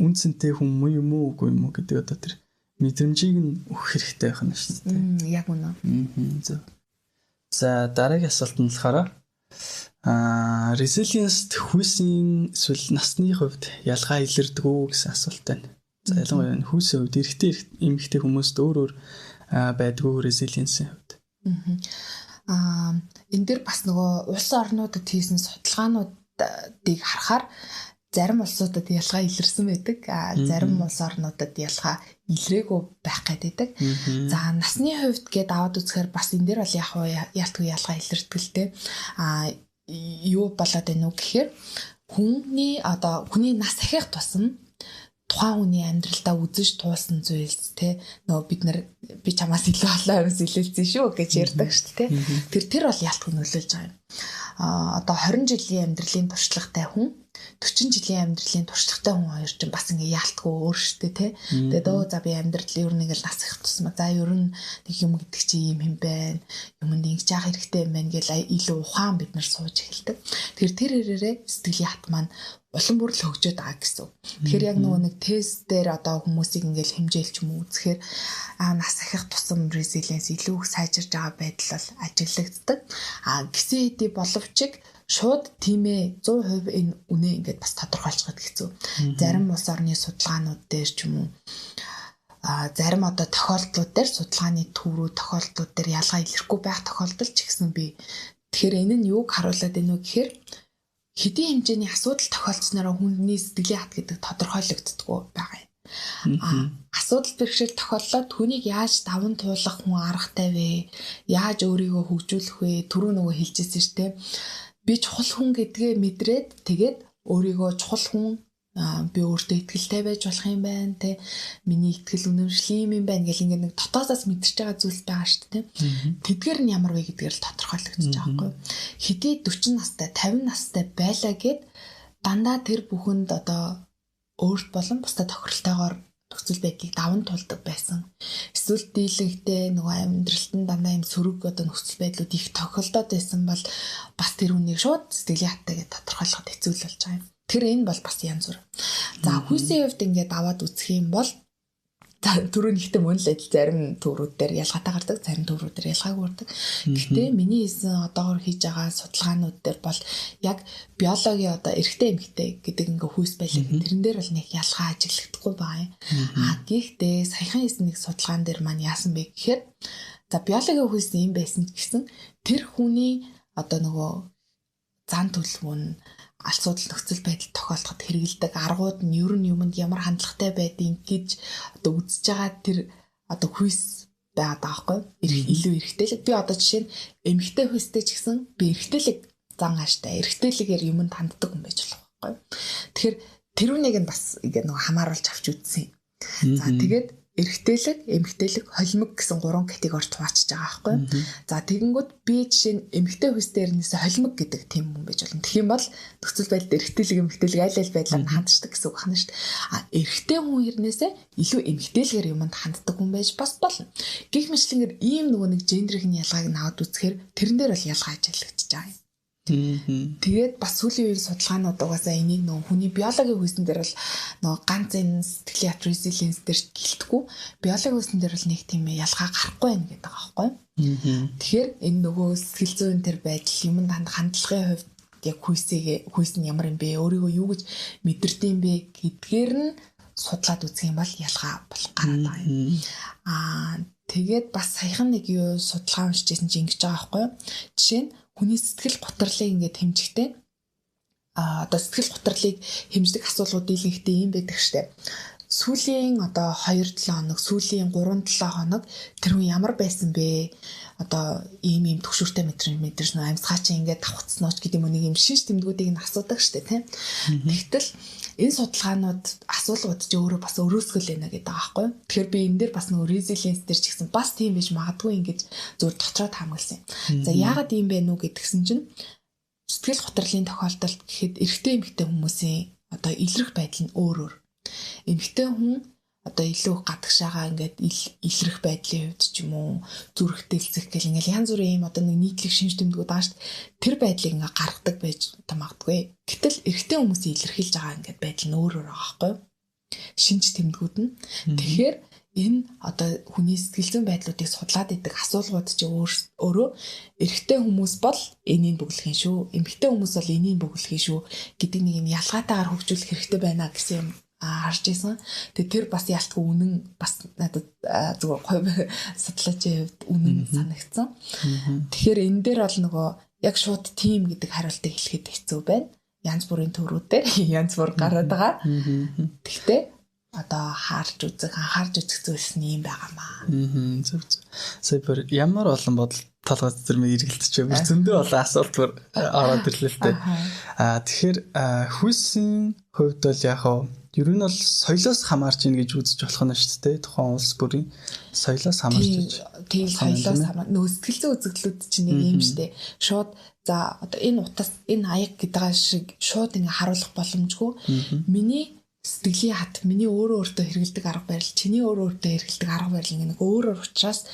A: үн цэнтэй хүн муу юм уу үгүй юм уу гэдэг одоо тэр мэдрэмжийг нь өгөх хэрэгтэй байх нь шүү
B: дээ. Яг үнэ.
A: Зөв. За дараагийн асуулт нь болохоор resilience хүйсийн эсвэл насны хувьд ялгаа илэрдэг үү гэсэн асуулт байна. За ялангуяа энэ хүйсийн хувьд эрэгтэй эмэгтэй хүмүүст өөр өөр байдгүй resilience-ийн хувьд.
B: Энэ дэр бас нөгөө улс орнуудад хийсэн судалгаануудыг харахаар зарим улсуудад ялгаа илэрсэн байдаг. Зарим улс орнуудад ялгаа илрээгүй байх гэдэг. За насны хувьд гээд аваад үзэхээр бас энэ дэр бол яг ялтгүй ялгаа илэрдэг л дээ. Юу болоод байна уу гэхээр хүний одоо хүний нас ахих тусам тухайн хүний амьдралдаа үзэж туулсан зүйлс те нөгөө бид нар би чамаас илүү олон юмс илэлцэн шүү гэж ярьдаг шүү дээ те. Тэр бол ялтгүй нөлөөлж байгаа юм. Одоо 20 жилийн амьдралын туршлагатай хүн 40 жилийн амьдралын туршлагатай хүн хоёр чинь бас ингээ яалтгүй өөр шүү дээ те. Тэгээд өө за би амьдрал ер нь ингээл нас их тусмаа. За ер нь нэг юм гэдэг чи ийм юм байна. Юмд ингэж яах хэрэгтэй юм байна гэл илүү ухаан бид нар сууж эхэлдэг. Тэгэхээр тэр хэрээрээ сэтгэлийн хат маань улам бүр л хөгжөөд байгаа гэсэн. Тэгэхээр яг нөгөө нэг тест дээр одоо хүмүүсийг ингээл хэмжээл ч юм уу үзэхээр нас ахих тусам resilience илүү их сайжирж байгаа байдал бол ажиглагддаг. Гисэн хэдий боловч шууд тийм ээ 100% энэ үнэ ингээд бас тодорхойлцоход хэцүү. Зарим улс орны судалгаанууд дээр ч юм уу зарим одоо тохиолдлууд дээр судалгааны төврүү тохиолдлууд дээр ялгаа илэрхгүй байх тохиолдол ч гэсэн би. Тэгэхээр энэ нь юуг харуулад байна вэ гэхээр хэдийн хэмжээний асуудал тохиолдсоноор хүний сэтгэлийн хат гэдэг тодорхойлогддоггүй байгаа юм. Асуудал бэрхшээл тохиоллоо түүнийг яаж даван туулах хүн аргатай вэ? Яаж өөрийгөө хөгжүүлэх вэ? Түрүү нөгөө хэлжсэн шүү дээ. Би чухал хүн гэдгээ мэдрээд тэгээд өөрийгөө чухал хүн би өөртөө итгэлтэй байж болох юм байна те. Миний итгэл үнэмшил юм байна гэл ингээд нэг дотоосоос мэдэрч байгаа зүйлс байгаа шүү дээ. Тэдгээр нь ямар вэ гэдгээр л тодорхойлогдож байгаа байхгүй. Хэдий 40 настай 50 настай байлаа гэд дандаа тэр бүхэнд одоо өөрт болон бусдад тохиролтойгоор нөхцөл байдлыг даван туулдаг байсан. Эсвэл дийлэнхтэй нөгөө амьдралд нь дандаа юм сөрөг одоо нөхцөл байдлууд их тохиолдоод байсан бол бас тэр хүнийг шууд сэтгэлийн хаттай гэж тодорхойлоход хэцүү л болж байгаа юм. Тэр энэ бол бас янз бүр. За хүйсийн хувьд ингээд аваад үзэх юм бол За түрүү нэгтэй мөн л адил зарим төврүүд дээр ялгаатай гардаг, зарим төврүүд дээр ялгаагүй гардаг. Гэхдээ миний хийсэн одоогор хийж байгаа судалгаанууд дээр бол яг биологийн одоо эрэгтэй эмэгтэй гэдэг ингээ хүйс байлаа. Тэрэн дээр бол нэг ялгаа ажиглахдаггүй байгаа юм. А гэхдээ саяхан хийсэн нэг судалгаан дээр маань яасан бэ гэхээр за биологийн хүйс юм байсан ч гэсэн тэр хүний одоо нөгөө зан төлөв нь алсуудал нөхцөл байдал тохиолдоход хэрэгэлдэг аргууд нь ер нь юмд ямар хандлагатай байдгийг гэж одоо үзэж байгаа тэр одоо хүйс байгаад байгаа байхгүй илүү эрэгтэйлэг. Би одоо жишээ нь эмэгтэй хүйстэй ч гэсэн би эрэгтэйлэг зан ааштай эрэгтэйлэгээр юмд ханддаг хүн байж болох байхгүй. Тэгэхээр тэрүүнийг нь бас ингээ нөгөө хамааруулж авч үзсэн. За тэгээд эрэгтэйлэг, эмэгтэйлэг, холимог гэсэн гурван категорид хуваачиж байгаа байхгүй. За тэгэнгүүт би жишээ нь эмэгтэй хүйстэй эрнээсээ холимог гэдэг тийм хүн байж болно. Тэгэх юм бол нөхцөл байдалд эрэгтэйлэг, эмэгтэйлэг аль аль байдлаар нь хандчихдаг гэсэн үг байна шүү дээ. А эрэгтэй хүн эрнээсээ илүү эмэгтэйлгээр юмд ханддаг хүн байж бас болно. Гэх мэтлэнгээр ийм нөгөө нэг гендерийн ялгааг нь аваад үзэхээр тэрэн дээр бол ялгаа ажиглагдчихж байгаа юм. Тэгээд бас сүүлийн үеийн судалгаанууд угаасаа энийг нөгөө хүний биологийн хүйсэн дээр бол нөгөө ганц энэ сэтгэлийн хат resilience дээр гэлтэхгүй биологийн хүйсэн дээр бол нэг тийм ялгаа гарахгүй байна гэдэг байгаа байхгүй. Тэгэхээр энэ нөгөө сэтгэл зүйн тэр байдал юмд хандлагын хувьд яг хүйс нь ямар юм бэ, өөрийгөө юу гэж мэдэрдэг юм бэ гэдгээр нь судлаад үзэх юм бол ялгаа бол гараад байгаа юм. Аа тэгээд бас саяхан нэг юу судалгаа уншижсэн чинь ингэж байгаа байхгүй. Жишээ нь хүний сэтгэл гутралыг ингээд хэмжихтэй одоо сэтгэл гутралыг хэмждэг асуулгууд дийлэнхтэй юм байдаг штэ. Сүүлийн одоо 2-7 хоног, сүүлийн 3-7 хоног тэр хүн ямар байсан бэ? Одоо ийм ийм төгшүүртэй мэдэрсэн үү? Амьсгаа чи ингээд давхцсан уу гэдэг юм уу, нэг юм шинж тэмдгүүдийг нь асуудаг штэ, тийм. Тэгтэл энэ судалгаанууд асуулгууд чи өөрөө бас өрөөсгөл байна гэдэг байгаа байхгүй. Тэгэхээр би энэ дээр бас нөгөө resilience дээр ч гэсэн бас тийм байж магадгүй ингэж зүгээр дотроо таамагласан юм. За яагаад ийм бэ нү гэдгсэн чинь сэтгэл гутралын тохиолдолд гэхэд эрэгтэй эмэгтэй хүмүүсийн одоо илрэх байдал нь өөр өөр. Эмэгтэй хүн одоо илүү гадагшаага ингээд илрэх байдлын хувьд ч юм уу зүрхтэлцэх гэл ингээд янз бүрийн юм одоо нэг нийтлэг шинж тэмдгүүд байгаа шүү дээ. Тэр байдлыг ингээд гаргадаг байж одоо магадгүй. Гэтэл эрэгтэй хүмүүсийн илэрхийлж байгаа ингээд байдал нь өөр өөр байгаа байхгүй юу? Шинж тэмдгүүд нь. Тэгэхээр энэ одоо хүний сэтгэл зүйн байдлуудыг судлаад идэг асуулгууд чи өөрөө эрэгтэй хүмүүс бол энийг бөглөх юм шүү, эмэгтэй хүмүүс бол энийг бөглөх юм шүү гэдэг нэг юм ялгаатайгаар хөгжүүлэх хэрэгтэй байна гэсэн юм харж исэн. Тэгээ тэр бас ялтгүй үнэн бас надад зүгээр гоё судлаачийн хувьд үнэн санагдсан. Тэгэхээр энэ дээр бол нөгөө яг шууд тим гэдэг хариултыг хэлэхэд хэцүү байна. Янз бүрийн төрүүдээр янз бүр гараад байгаа. Тэгтээ одоо харж үзэх, анхаарч үзэх зүйлс нь юм байгаамаа.
A: Зөв зөв. Сая бүр ямар олон бодол толгой зэрэг эргэлдэж байна. Зөндөө олон асуулт бүр ороод ирлээ л дээ. Тэгэхээр хүйсийн хувьд бол яг хаа ер нь бол соёлоос хамаарч ийн гэж үзэж болох нь шүү дээ. Тухайн улс бүрийн соёлоос хамаарч иж.
B: Тийм, соёлоос хамаар. Нөгөө сэтгэл зүйн үзэгдлүүд чинь нэг юм шүү дээ. Шууд за одоо энэ утас, энэ аяг гэдэг шиг шууд ингээ харуулах боломжгүй. Миний сэтгэлийн хат, миний өөрөө өөртөө хэрэгэлдэг арга барил, чиний өөрөө өөртөө хэрэгэлдэг арга барил ингээ нэг өөрөөр учраас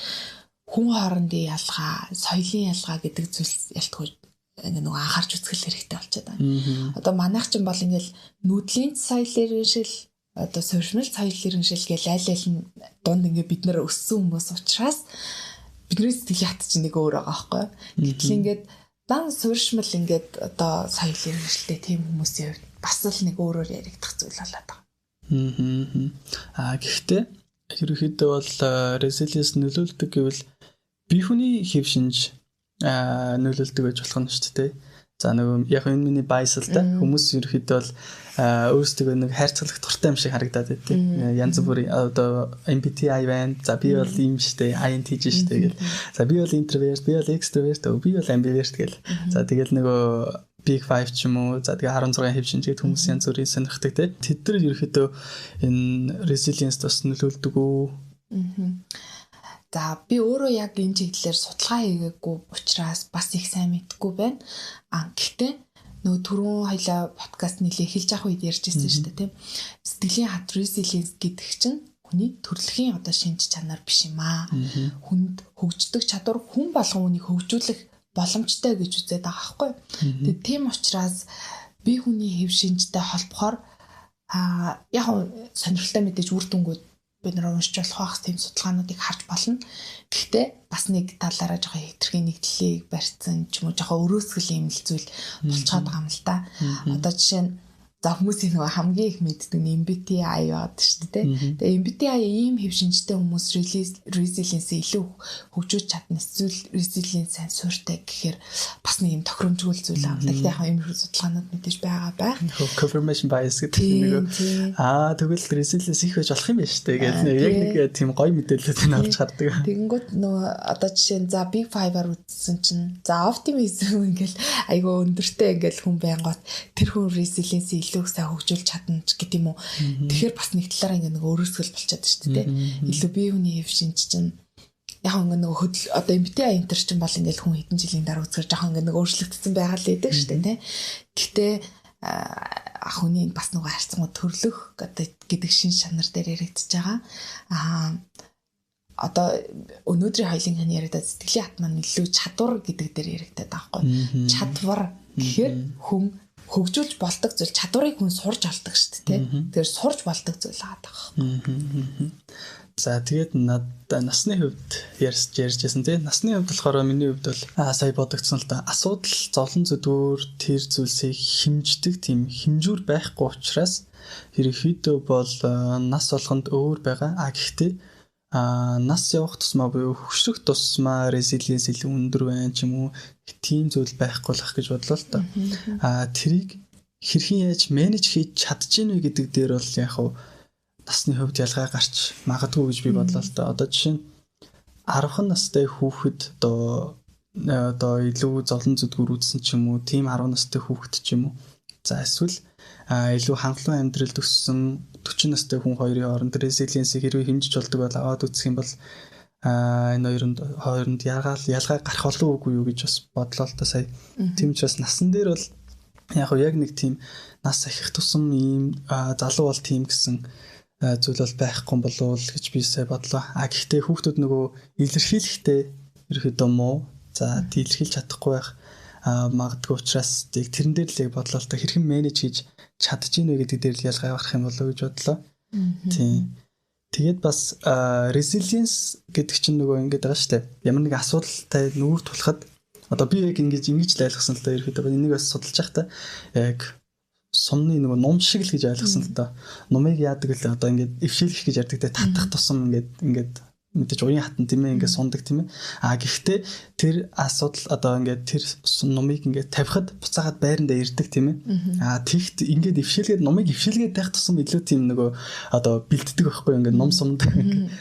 B: хүн хоорондын ялгаа, соёлын ялгаа гэдэг зүйлс ялтгүй ингээ нөгөө анхаарч үзэх хэрэгтэй болчиход байна. Одоо манайх ч бол ингээл нүүдлийн соёл иргэншил, одоо суурьшмал соёл иргэншил гэл аль аль нь дунд ингээ бид нэр өссөн хүмүүс учраас бидний сэтгэлийн хат чинь нэг өөр байгаа байхгүй. Гэтэл ингээд дан суурьшмал ингээд одоо соёл иргэншилтэй тийм хүмүүсийн хувьд бас л нэг өөрөөр яригдах зүйл болоод байгаа.
A: Гэхдээ ерөнхийдөө бол resilience нөлөөлдөг гэвэл бие хүний хэв шинж нөлөөлдөг байж болох нь шүү дээ. За нөгөө яг энэ миний bias л да. Хүмүүс ерөнхийдөө бол өөрсдөө нэг хайрцаглах дуртай юм шиг харагдаад байт тийм. Янз бүрийн одоо MBTI байна. За би бол ийм шүү дээ. INTJ шүү дээ гэл. За би бол introvert, би бол extrovert, би бол ambivert гэл. За тэгэл нөгөө Big 5 ч юм уу. За тэгээ 16 хэв шинж гэдэг хүмүүс янз бүрийн сонирхдаг тийм. Тэд нар ерөнхийдөө энэ resilience бас нөлөөлдөг үү?
B: За би өөрөө яг энэ чиглэлээр судалгаа хийгээгүй учраас бас их сайн мэдэхгүй байна. Гэхдээ нөгөө түрүүн хоёлаа подкаст нэлээ эхэлж явах үед ярьж ирсэн шүү дээ тийм. Сэтгэлийн хат resilience гэдэг чинь хүний төрөлхийн одоо шинж чанар биш юм аа. Хүнд хөгждөг чадвар хүн болгон үнийг хөгжүүлэх боломжтой гэж үзээд байгаа байхгүй. Тэгээ тийм учраас би хүний хэв шинжтэй холбохоор яг сонирхолтой мэдээж үр дүнгууд бид нар уншиж болох байх тийм судалгаануудыг харж болно. Гэхдээ бас нэг талаараа жоохон хэтэрхий нэгдлийг барьсан ч юм уу жоохон өрөөсгөл юм л зүйл болцоод байгаа юм л да. Одоо жишээ нь за хүмүүсийн нөгөө хамгийн их мэддэг нь MBTI байгаад шүү дээ. Тэгээ MBTI ийм хэв шинжтэй хүмүүс resilience илүү хөгжүүлж чадна. Эсвэл resilience сайн суурьтай гэхээр бас нэг юм тохиромжгүй зүйл аа. Гэхдээ яг иймэрхүү судалгаанууд мэдээж байгаа байх.
A: Confirmation bias гэдэг нэг тэгвэл resilience их байж болох юм байна шүү дээ гэж яг нэг тийм гоё мэдээлэлүүд нь авч гардаг.
B: Тэгэнгүүт нөгөө одоо жишээ нь за Big Five-аар үзсэн чинь за optimism ингээл айгүй өндөртэй ингээл хүн байнгут тэр хүн resilience илүү сайн хөгжүүлж чадна ч гэдэг юм уу. Тэгэхээр бас нэг талаараа ингээ нэг өөрөөсгөл болчиход шүү дээ. Илүү бие хүний хэв шинж чинь яг ингээ нөгөө хөдөл одоо MBTI энтер чинь бол ингээл хүн хэдэн жилийн дараа үзэхээр жоохон ингээ нэг өөрчлөгдсөн байгаа л байдаг шүү дээ, тэ. Гэхдээ хүний бас нөгөө харьцангуй төрлөх гэдэг шин чанар дээр яригдчихэж байгаа. Одоо өнөөдрийн хоёлын хэн яриадаа сэтгэлийн хат маань илүү чадвар гэдэг дээр яригдаад байгаа байхгүй. Чадвар гэхээр хүн хөгжүүлж болдог зүйл, чадварыг хүн сурж олдог шүү дээ, тэ. Тэгэхээр сурж болдог зүйл байгаа байхгүй.
A: За тэгээд надад насны хувьд ярьж байсан тий. Насны хувьд болохоор миний хувьд бол сая бодогдсон л да. Асуудал зовлон зүдгүүр тэр зүйлсийг хэмждэг тийм хэмжүүр байхгүй учраас ерөнхийдөө бол нас болгонд өөр байгаа. Гэхдээ нас явах тусмаа буюу хөшрөх тусмаа resilience илүү өндөр байна ч юм уу, тийм зүйл байхгүй л ах гэж бодлоо л доо. Тэрийг хэрхэн яаж manage хийж чадж гин вэ гэдэг дээр бол яг хав насны хувьд ялгаа гарч магадгүй гэж би бодлоо л доо. Одоо жишээ нь 10 настай хүүхэд одоо илүү зовлон зүдгүүр үзсэн ч юм уу, тийм 10 настай хүүхэд ч юм уу. За эсвэл илүү хангалуун амьдралд өссөн 40 настай хүн хоёрын хооронд resilience-ийг хэрвээ хэмжиж болдог бол аваад үзэх юм бол энэ хоёронд ялгаа гарах болов уугүй юу гэж бас бодлоо л та сая. Тийм учраас насан дээр бол яг яг нэг тийм нас ахих тусам ийм залуу бол тийм гэсэн зүйл бол байхгүй болов уу гэж би сая бодлоо. Гэхдээ хүүхдүүд нөгөө илэрхийлэхдээ ерөөхдөө муу. За илэрхийлж чадахгүй байх магадгүй учраас яг тэрэн дээр л яг бодлоо л та хэрхэн manage хийж чадж гин вэ гэдэг дээр л ялгаа гарах юм болов уу гэж бодлоо. Тийм. Тэгээд бас resilience гэдэг чинь нөгөө ингэж байгаа шүү дээ. Ямар нэг асуудалтай нүүр тулахад одоо би яг ингэж л ойлгосон л да, ерөөхдөө энийг бас судалж байхдаа яг сумны нөгөө нум шиг л гэж ойлгосон л доо. Нумыг яадаг л одоо ингээд эвшээлэх гэж ярьдаг те, татах тусам ингээд мэдээж уян хатан тийм ээ, ингээд сундаг тийм ээ. Гэхдээ тэр асуудал одоо ингээд тэр нумыг ингээд тавихад буцаагаад байрандаа ирдэг тийм ээ. Тэгт ингээд эвшээлгээд нумыг эвшээлгээд байх тусам илүү тийм нөгөө одоо бэлддэг байхгүй, ингээд нум сумд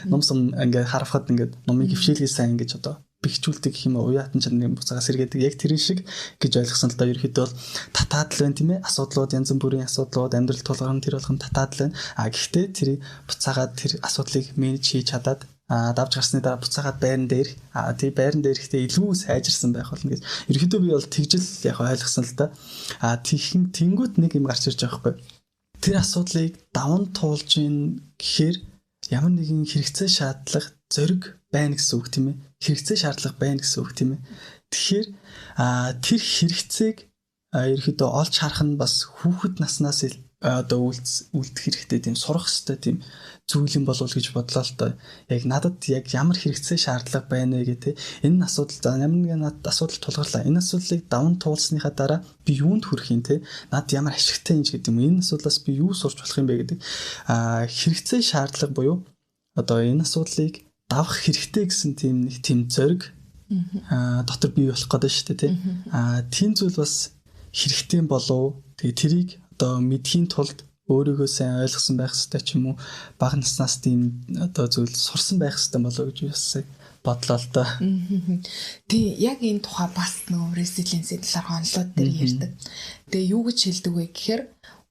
A: нум сум ингээд харахад ингээд нумыг эвшээлгээ сайн ингээд одоо бэхжүүлдэг гэх юм уу, уяатан чанарын буцаагаас сэргээдэг, яг тэрэн шиг гэж ойлгосон л да. Ерөөхдөө бол татаад л байна тийм ээ, асуудлууд, янз бүрийн асуудлууд амьдрал тулгарна, тэр болгон татаад л байна. Гэхдээ тэрийг буцаагаад тэр асуудлыг manage хийж чадаад давж гарсны дараа буцаагаад байран дээр тий байран дээр ихдээ илүү сайжирсан байх болно гэж ерөөхдөө би бол тэгжил яг ойлгосон л да. Тэгхэн тэнгуут нэг юм гарч ирж байгаа байхгүй, тэр асуудлыг даван туулж ийн гэхээр ямар нэгэн хэрэгцээ шаардлага зориг байна гэсэн үг тийм ээ. Хэрэгцээ шаардлага байна гэсэн үг тийм ээ. Тэгэхээр тэр хэрэгцээг ерөөхдөө олж харах нь бас хүүхэд наснаас одоо үлдэх хэрэгтэй, тийм сурах хэрэгтэй тийм зүйл юм болов гэж бодлоо л доо. Яг надад яг ямар хэрэгцээ шаардлага байна вэ гэх энэ асуудал, за ямар нэгэн надад асуудал тулгарлаа. Энэ асуудлыг даван туулсныхаа дараа би юунд хүрэх юм те? Над ямар ашигтай юм ч гэдэг юм. Энэ асуудлаас би юу сурч болох юм бэ гэдэг хэрэгцээ шаардлага буюу одоо энэ асуудлыг давах хэрэгтэй гэсэн тийм нэг тийм зориг дотор бий болох гэдэг шүү дээ тий. Тийм зүйл бас хэрэгтэй болов. Тэгээ тэрийг одоо мэдхийн тулд өөрийгөө сайн ойлгосон байх хэрэгтэй ч юм уу, бага наснаас тийм одоо зүйл сурсан байх хэрэгтэй болов гэж бас бодлоо л доо.
B: Тий, яг энэ тухай бас нөгөө resilience-ийн талаар онолууд дээр ярьдаг. Тэгээ юу гэж хэлдэг вэ гэхээр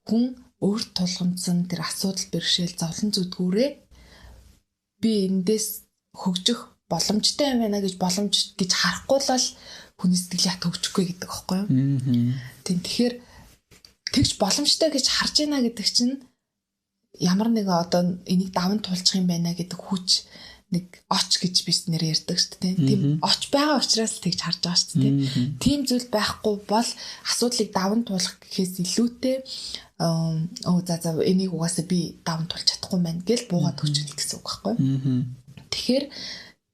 B: хүн өөрт тулгамдсан тэр асуудал бэрхшээл зовлон зүдгүүрээ би эндээс хөгжих боломжтой юм байна гэж боломж гэж харахгүй л хүний сэтгэлийн хат хөгжихгүй гэдэг аахгүй юу? Тийм, тэгэхээр тэгж боломжтой гэж харж байна гэдэг чинь ямар нэгэн одоо энийг даван туулчих юм байна гэдэг хүч, нэг оч гэж би нэр ярьдаг шүү дээ. Тийм оч байгаа учраас л тэгж харж байгаа шүү дээ. Тийм зүйл байхгүй бол асуудлыг даван туулах гэхээс илүүтэй өө за за энийг угаасаа би даван тулж чадахгүй байна гэл буугаад өгч гэсэн үг байхгүй. Тэгэхээр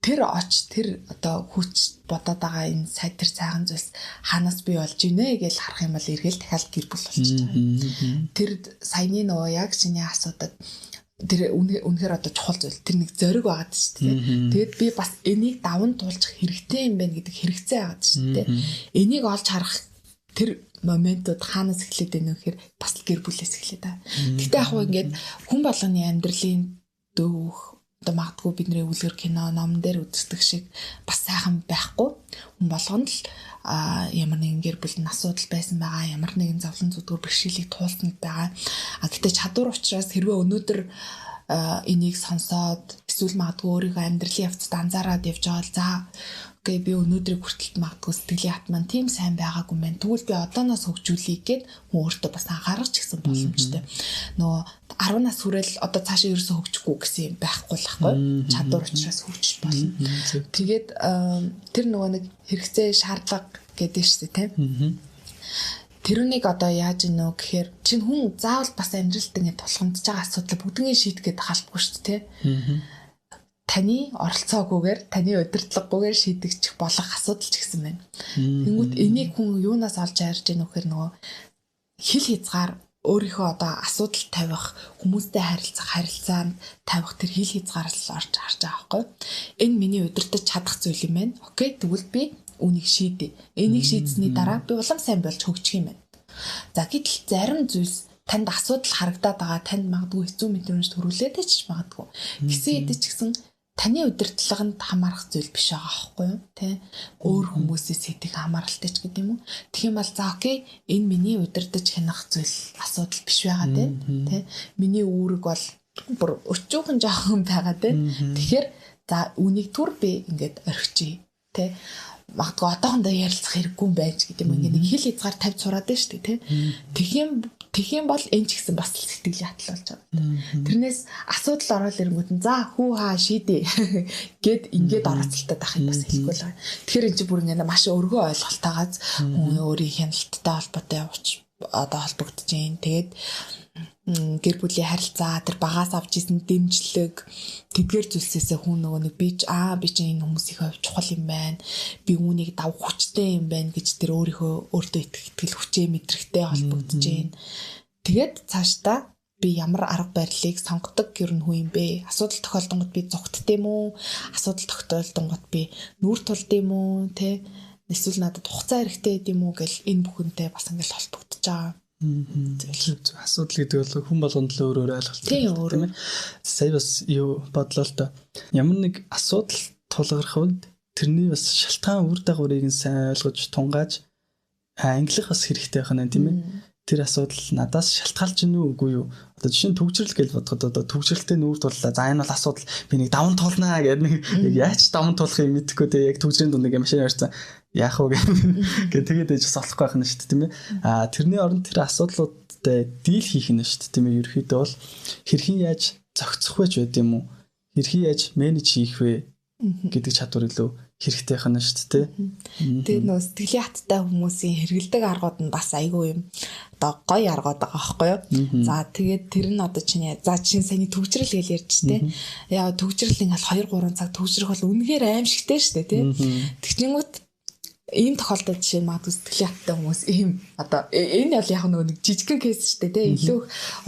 B: тэр оч тэр одоо хүч бодоод байгаа энэ сай тэр сайхан зүйлс хаанаас бий болж ийнэ гэж харах юм бол эргээл дахиад гэр бүл болчихж байгаа. Тэр саяны нөгөө яг чиний асуудад тэр үнэхээр одоо чухал зүйл тэр нэг зориг байгаад шүү дээ. Тэгээд би бас энийг даван туулчих хэрэгтэй юм байна гэдэг хэрэгцээ байгаад шүү дээ. Энийг олж харах тэр моментууд хаанаас эхлээд байна вэ гэхээр бас л гэр бүлээс эхлээд байгаа. Гэтэ яг хуу ингээд хүн болгоны амьдралын дөвөх одоо магадгүй бидний үлгэр кино ном дээр үздэг шиг бас сайхан байхгүй. Хүн болгоно л ямар нэгэн гэр бүлийн асуудал байсан байгаа, ямар нэгэн зовлон зүдгүүр бэрхшээлийг туулсан байгаа. А гэтээ чадвар учраас хэрвээ өнөөдөр энийг сонсоод эсвэл магадгүй өөрийнхөө амьдралын явцад анзаараад явж байгаа л за окей би өнөөдрийг хүртэл магадгүй сэтгэлийн хат маань тийм сайн байгаагүй мэн. Тэгвэл би одооноос хөгжүүлье гэд хүн өөртөө бас анхаарах ч гэсэн боломжтой. Нөгөө 10 нас хүрээл одоо цаашаа ерөөсөө хөгжихгүй гэсэн юм байхгүй л байхгүй. Чадвар учраас хөгжиж болно. Тэгээд тэр нөгөө нэг хэрэгцээ шаардлага гэдэг шүү дээ, тийм. Тэрнийг одоо яаж ийнө гэхээр чинь хүн заавал бас амьдралд ингэ тулгамдж байгаа асуудлаа бүгднийг шийдэх гээд халбгүй шүү дээ, тийм. Таны оролцоогүйгээр, таны удирдлагагүйгээр шийдэгдэх болох асуудал ч гэсэн байна. Тэнгүүт энийг хүн юунаас олж хайрж гэнэ вэхээр нөгөө хил хязгаар өөрийнхөө одоо асуудал тавих, хүмүүстэй харилцах харилцаанд тавих тэр хил хязгаарлал орж харж байгаа байхгүй. Энэ миний удирдах чадах зүйл юм байна. Окей, тэгвэл би үүнийг шийдье. Энийг шийдсэний дараа би улам сайн болж хөгжих юм байна. За гэтэл зарим зүйлс танд асуудал харагдаад байгаа, танд магадгүй хэцүү мэдрэмж төрүүлээд ч магадгүй. Гэсэн хэдий ч гэсэн таны удирдлаганд хамаарах зүйл биш байгаа аахгүй юу? Тэ? Өөр хүмүүсээс сэтгэх хамааралтай ч гэдэг юм уу? Тэгэх юм бол за окей, энэ миний удирдах хянах зүйл асуудал биш байгаа дээ. Тэ? Миний үүрэг бол бүр өчүүхэн жоохон байгаа дээ. Тэгэхээр за үүнийг түр би ингээд орхичих. Тэ? Магадгүй одоохондоо ярилцах хэрэггүй юм байж гэдэг юм. Ингээд нэг хил хязгаар тавьж сураад байна шүү дээ, тэ? Тэгэх юм бол энэ ч гэсэн бас сэтгэлийн хатал болж байгаа. Тэрнээс асуудал ороод ирэнгүүт нь за хүү хаа шийдээ гэд ингээд орооцолтой байх юм бас хэлэхгүй л байгаа. Тэгэхээр энэ чинь бүр ингээд маш өргөн ойлголтойгоос хүн өөрийн хяналттай холбоотой явууч одоо холбогдож байна. Тэгээд гэр бүлийн харилцаа тэр багаас авч исэн дэмжлэг тэдгээр зүйлсээсээ хүн нөгөө нэг би би чинь энэ хүмүүсийн хувьд чухал юм байна. Би үүнийг давх хүчтэй юм байна гэж тэр өөрийнхөө өөртөө итгэл хүчээ мэдрэхтэй холбогдож байна. Тэгээд цаашдаа би ямар арга барилыг сонгодог ер нь хүн юм бэ? Асуудал тохиолдонгод би зүгттэй юм уу? Асуудал тохиолдонгод би нүүр тулд юм уу? Тэ? Эсвэл надад хугацаа хэрэгтэй гэдэм үү гэл энэ бүхэнтэй бас ингээл холбогдож байгаа.
A: Зөв асуудал гэдэг бол хүн болгонд л өөр өөр ойлголт тийм ээ. Сая бас юу бодлоо л доо. Ямар нэг асуудал тулгарх үед тэрний бас шалтгаан үр дагаврыг нь сайн ойлгож тунгааж ангилах бас хэрэгтэй байх нь тийм ээ. Тэр асуудал надаас шалтгаалж гинүү үгүй юу? Одоо жишээ нь төгжрөл гэж бодоход одоо төгжрөлтэй нүүр туллаа. За энэ бол асуудал би нэг даван туулнаа гэдэг нэг яг яаж даван туулахыг мэдэхгүй те яг төгжрийн дунд нэг машин ярьсан. Яах вэ гэх тэгээд ээж бас олохгүй байх нь шүү дээ тийм ээ. А тэрний оронд тэр асуудлуудтай дийл хийх нь шүү дээ тийм ээ. Ерөнхийдөө бол хэрхэн яаж зохицох вэ ч байд юм уу? Хэрхэн яаж менеж хийх вэ гэдэг чадвар илүү хэрэгтэй байх нь шүү дээ.
B: Тэгээд нөө сэтгэлийн хаттай хүмүүсийн хэрэгэлдэг аргууд нь бас айгүй юм одоо гоё аргууд байгаа байхгүй юу? За тэгээд тэр нь одоо чиний за чинь саяны төгжрөл гэж ярьж тээ. Яа төгжрөл ингээл 2 3 цаг төгжрөх бол үнэхээр аимшигтэй шүү дээ тий. Тэгчингүүт ийм тохиолдолд жишээ нь магадгүй сэтгэлийн хаттай хүмүүс ийм одоо энэ бол яг нөгөө нэг жижигхэн кейс шүү дээ тий. Илүү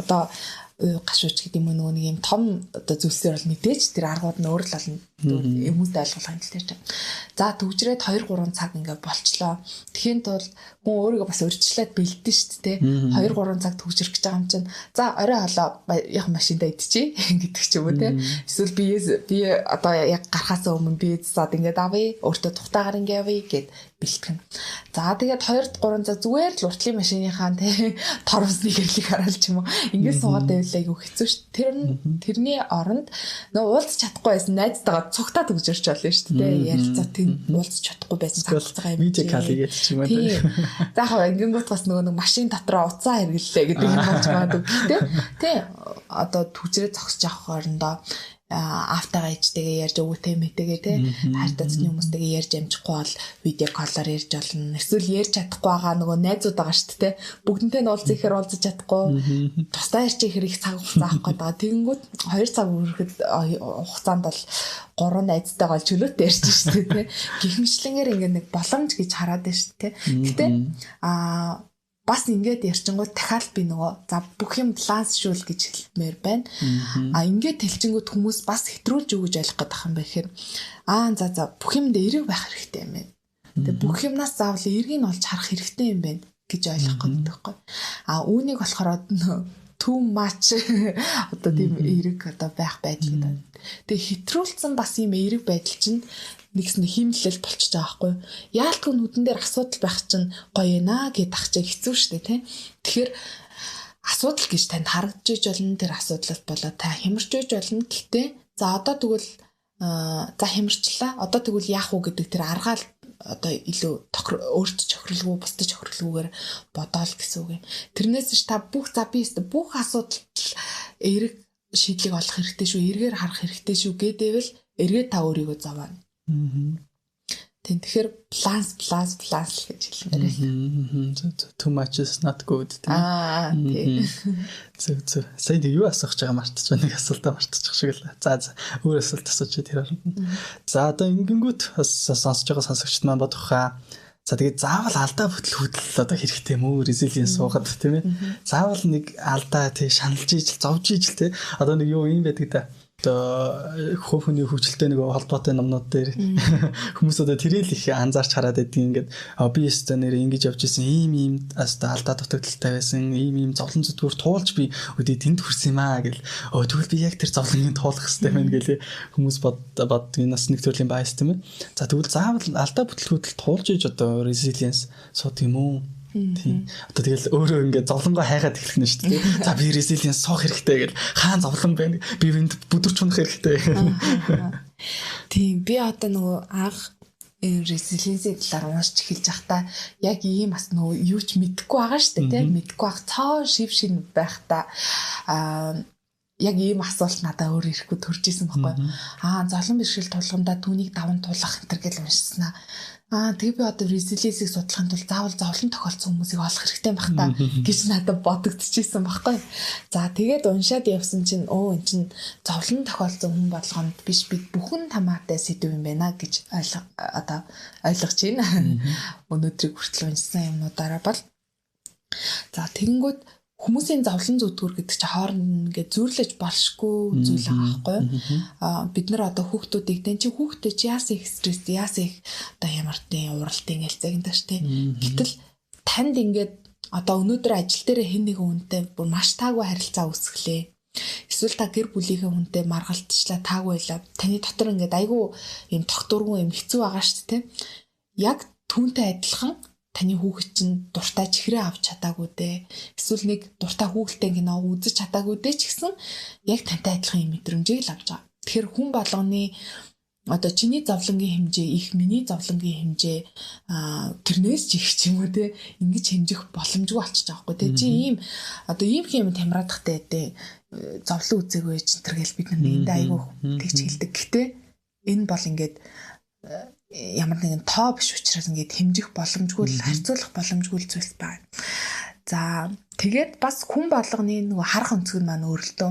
B: одоо гашууч гэдэг юм уу нөгөө нэг юм том одоо зүйлсээр бол мэдээж тэр аргууд нь өөр л болно. Хүмүүстэй ойлгох юм л тэр чинь. За төгжрээд 2 3 цаг ингээ болчлоо. Тэхийн тулд хүн өөрийгөө бас урьдчилаад бэлдэн шүү дээ. 2 3 цаг төгжрөх гэж байгаа юм чинь. За орой хоолоо яг машиндаа идчихье гэдэг ч юм уу те. Эсвэл би одоо яг гарахаас өмнө би зад ингээд авъя, өөртөө тухтаагаар ингээ явъя гэд бэлтгэн. За тэгээд 2 3 цаг зүгээр л уртлын машиныхаа те торвсны гэрлийг хараад ч юм уу ингээд суугаад байвал айгүй хэцүү шүү. Тэрний оронд нөө уулзах чадахгүй байсан найзтайгаа цугтаа төгжөрч болно шүү дээ. Ярилцаа тийм уулзах чадахгүй байсан
A: цаг юм. Видео кал хийгээд ч юм уу.
B: За яг ингэнгүүт бас нөгөө нэг машин дотроо уцаа хэрэглэлээ гэдэг юм болж магадгүй. Гэхдээ тий одоо түгжрээ зогсож авах хоорондоо Аавтайгаа ээжтэйгээ ярьж, өвгөтэй мэтэйгээ те хайртай зүтний хүмүүстэйгээ ярьж амжихгүй бол видео коллоор ярьж болно. Эсвэл ярьж чадахгүй байгаа нөгөө найзууд байгаа шүү дээ. Бүгдэнтэй нь уулзах ихээр уулзаж чадахгүй. Тусдаа ярьж ихээр их цаг хугацаа авах гээд байгаа. Тэгэнгүүт 2 цаг үргэхэд хугацаанд бол 3 найзтайгаа чөлөөтэй ярьж шүү дээ те. Гэх мэтлэнгээр ингээ нэг боломж гэж хараад байна шүү дээ. Гэтэ бас ингээд ярьчингууд дахиад би нөгөө за бүх юм баланс шүүл гэж хэлмээр байна. А ингээд хэлчингүүд хүмүүс бас хэтрүүлж өгөж ойлгох гэдэг юм бэ гэхээр за за бүх юмд эерэг байх хэрэгтэй юм байна. Тэгээ бүх юмнаас заавал эергийг нь олж харах хэрэгтэй юм байна гэж ойлгох гэдэг байхгүй. А үүнийг болохоор too much одоо тийм эерэг одоо байх байдал гэдэг. Тэгээ хэтрүүлсэн бас юм эерэг байдал чинь нэгсэн хиймлэл болчихж байгаа байхгүй юу. Яалтгүй нүдэн дээр асуудал байх чинь гоё наа гэд ах чинь хэцүү шттэ тий. Тэгэхээр асуудал гэж танд харагдаж болно. Тэр асуудлаас болоод та хямарч байж болно. Гэхдээ за одоо тэгвэл за хямарчлаа. Одоо тэгвэл яах вэ гэдэг тэр аргаал одоо илүү өөрт чохирлгүй, бусдад чохирлгүйгээр бодоол гэсэн үг юм. Тэрнээс ч та бүх за би бүх асуудалд эерэг шийдлийг олох хэрэгтэй шүү, эргээр харах хэрэгтэй шүү гэдээвэл эргээд та өөрийгөө зовоно. Тийм, тэгэхээр баланс баланс баланс гэж хэлмээр
A: байна. Too much is not good тийм.
B: Тийм.
A: Зөв зөв. Сая нэг юу асуух гэж байгаа мартчих нэг асуултаа мартчих шиг л. За за өөр асуулт асууж тэр оронд. За одоо ингэнгүүт бас сонсож байгаа сонсогчд маань бодох хаа. За тэгээд заавал алдаа бүтэл хөдөл одоо хэрэгтэй юм уу? Resilience суугаад тийм ээ. Заавал нэг алдаа тий шаналж ижил зовж ижил тий. Одоо нэг юу юм байдаг да. Одоо хувь хүний хөгжилтэй нэг холбоотой номнууд дээр хүмүүс одоо тэрийг их анзаарч хараад байдгийг ингээд би өстө нэр ингэж явж исэн ийм ийм өстө алдаа дутагдaltaй байсан ийм ийм зовлон зүтгүүр туулж би өдөө тэнд хүрсэн юм аа гэл тэгвэл би яг тэр зовлонгийг туулах хэрэгтэй байна гэл хүмүүс боддгийг нас нэг төрлийн bias тийм ээ. За тэгвэл заавал алдаа бүтлгүүдэл туулж иж одоо resilience сууд юм уу? Тийм. Одоо тэгэл өөрөө ингээд зовлонгоо хайгаад эхлэх нь шүү дээ. За би resilience суух хэрэгтэй гэл хаан зовлон байна. Би энд бүдэрч унах хэрэгтэй.
B: Тийм. Би одоо нөгөө анх resilience-ийн талаар уншиж эхэлж байхдаа яг ийм бас нөгөө юу ч мэдэхгүй байгаа шүү дээ, тийм. Мэдэхгүй байх цоо шив шин байхдаа яг ийм асуулт надад өөр ирэхгүй төрж исэн байхгүй. Зовлон бэрхшээл тулгамдаа түүнийг даван туулах энэ төр гэл уншсанаа. Тэгээ би одоо resilience-ийг судлахын тулд заавал зовлон тохиолдсон хүмүүсийг олох хэрэгтэй байх та гэж надад бодогдчихсэн байхгүй. За тэгээд уншаад явсан чинь эн чинь зовлон тохиолдсон хүн болгонд биш бид бүхэн хамаатай сэдв юм байна гэж одоо ойлгож байна. Өнөөдрийг хүртэл уншсан юмнуудаараа бол. За тэгэнгүүт хүмүүсийн зовлон зүтгүүр гэдэг чинь хооронд ингээд зүрлэж болшгүй зүйл байгаа байхгүй юу? Бид нар одоо хүүхдүүдийг тэн чи хүүхдээ чи яасан их стресс, яасан их одоо ямартын уралтын гэлцээгэн тааш тий. Гэтэл танд ингээд одоо өнөөдөр ажил дээр хэн нэгэн хүнтэй бүр маш таагүй харилцаа үүсгэлээ. Эсвэл та гэр бүлийнхээ хүнтэй маргалтчлаа таагүй байлаа. Таны дотор ингээд айгүй юм тогтворгүй юм хэцүү байгаа шүү дээ тий. Яг түүнтэй адилхан таны хүүхэд чинь дуртай чихрээ авч чадаагүй дээ. Эсвэл нэг дуртай хүүхэлтэй кино үзэж чадаагүй дээ ч гэсэн яг тантай адилхан юм мэдрэмжийг л авч байгаа. Тэгэхээр хүн болгоны одоо чиний зовлонгийн хэмжээ их миний зовлонгийн хэмжээ тэрнээс ч их ч юм уу те ингэж хэмжих боломжгүй болчихж байгаа байхгүй те. Чи ийм одоо ийм юм тамраадахтай дээ зовлон үзээгүй ч энэ төр гэл бид нар нэгэндээ айгүй тэгж хэлдэг. Гэтэ энэ бол ингээд ямар нэгэн тоо биш учраас ингээд хэмжих боломжгүй, харьцуулах боломжгүй зүйлс байна. За тэгээд бас хүн болгоны нөгөө харах өнцөг нь маань өөрлөлтөө.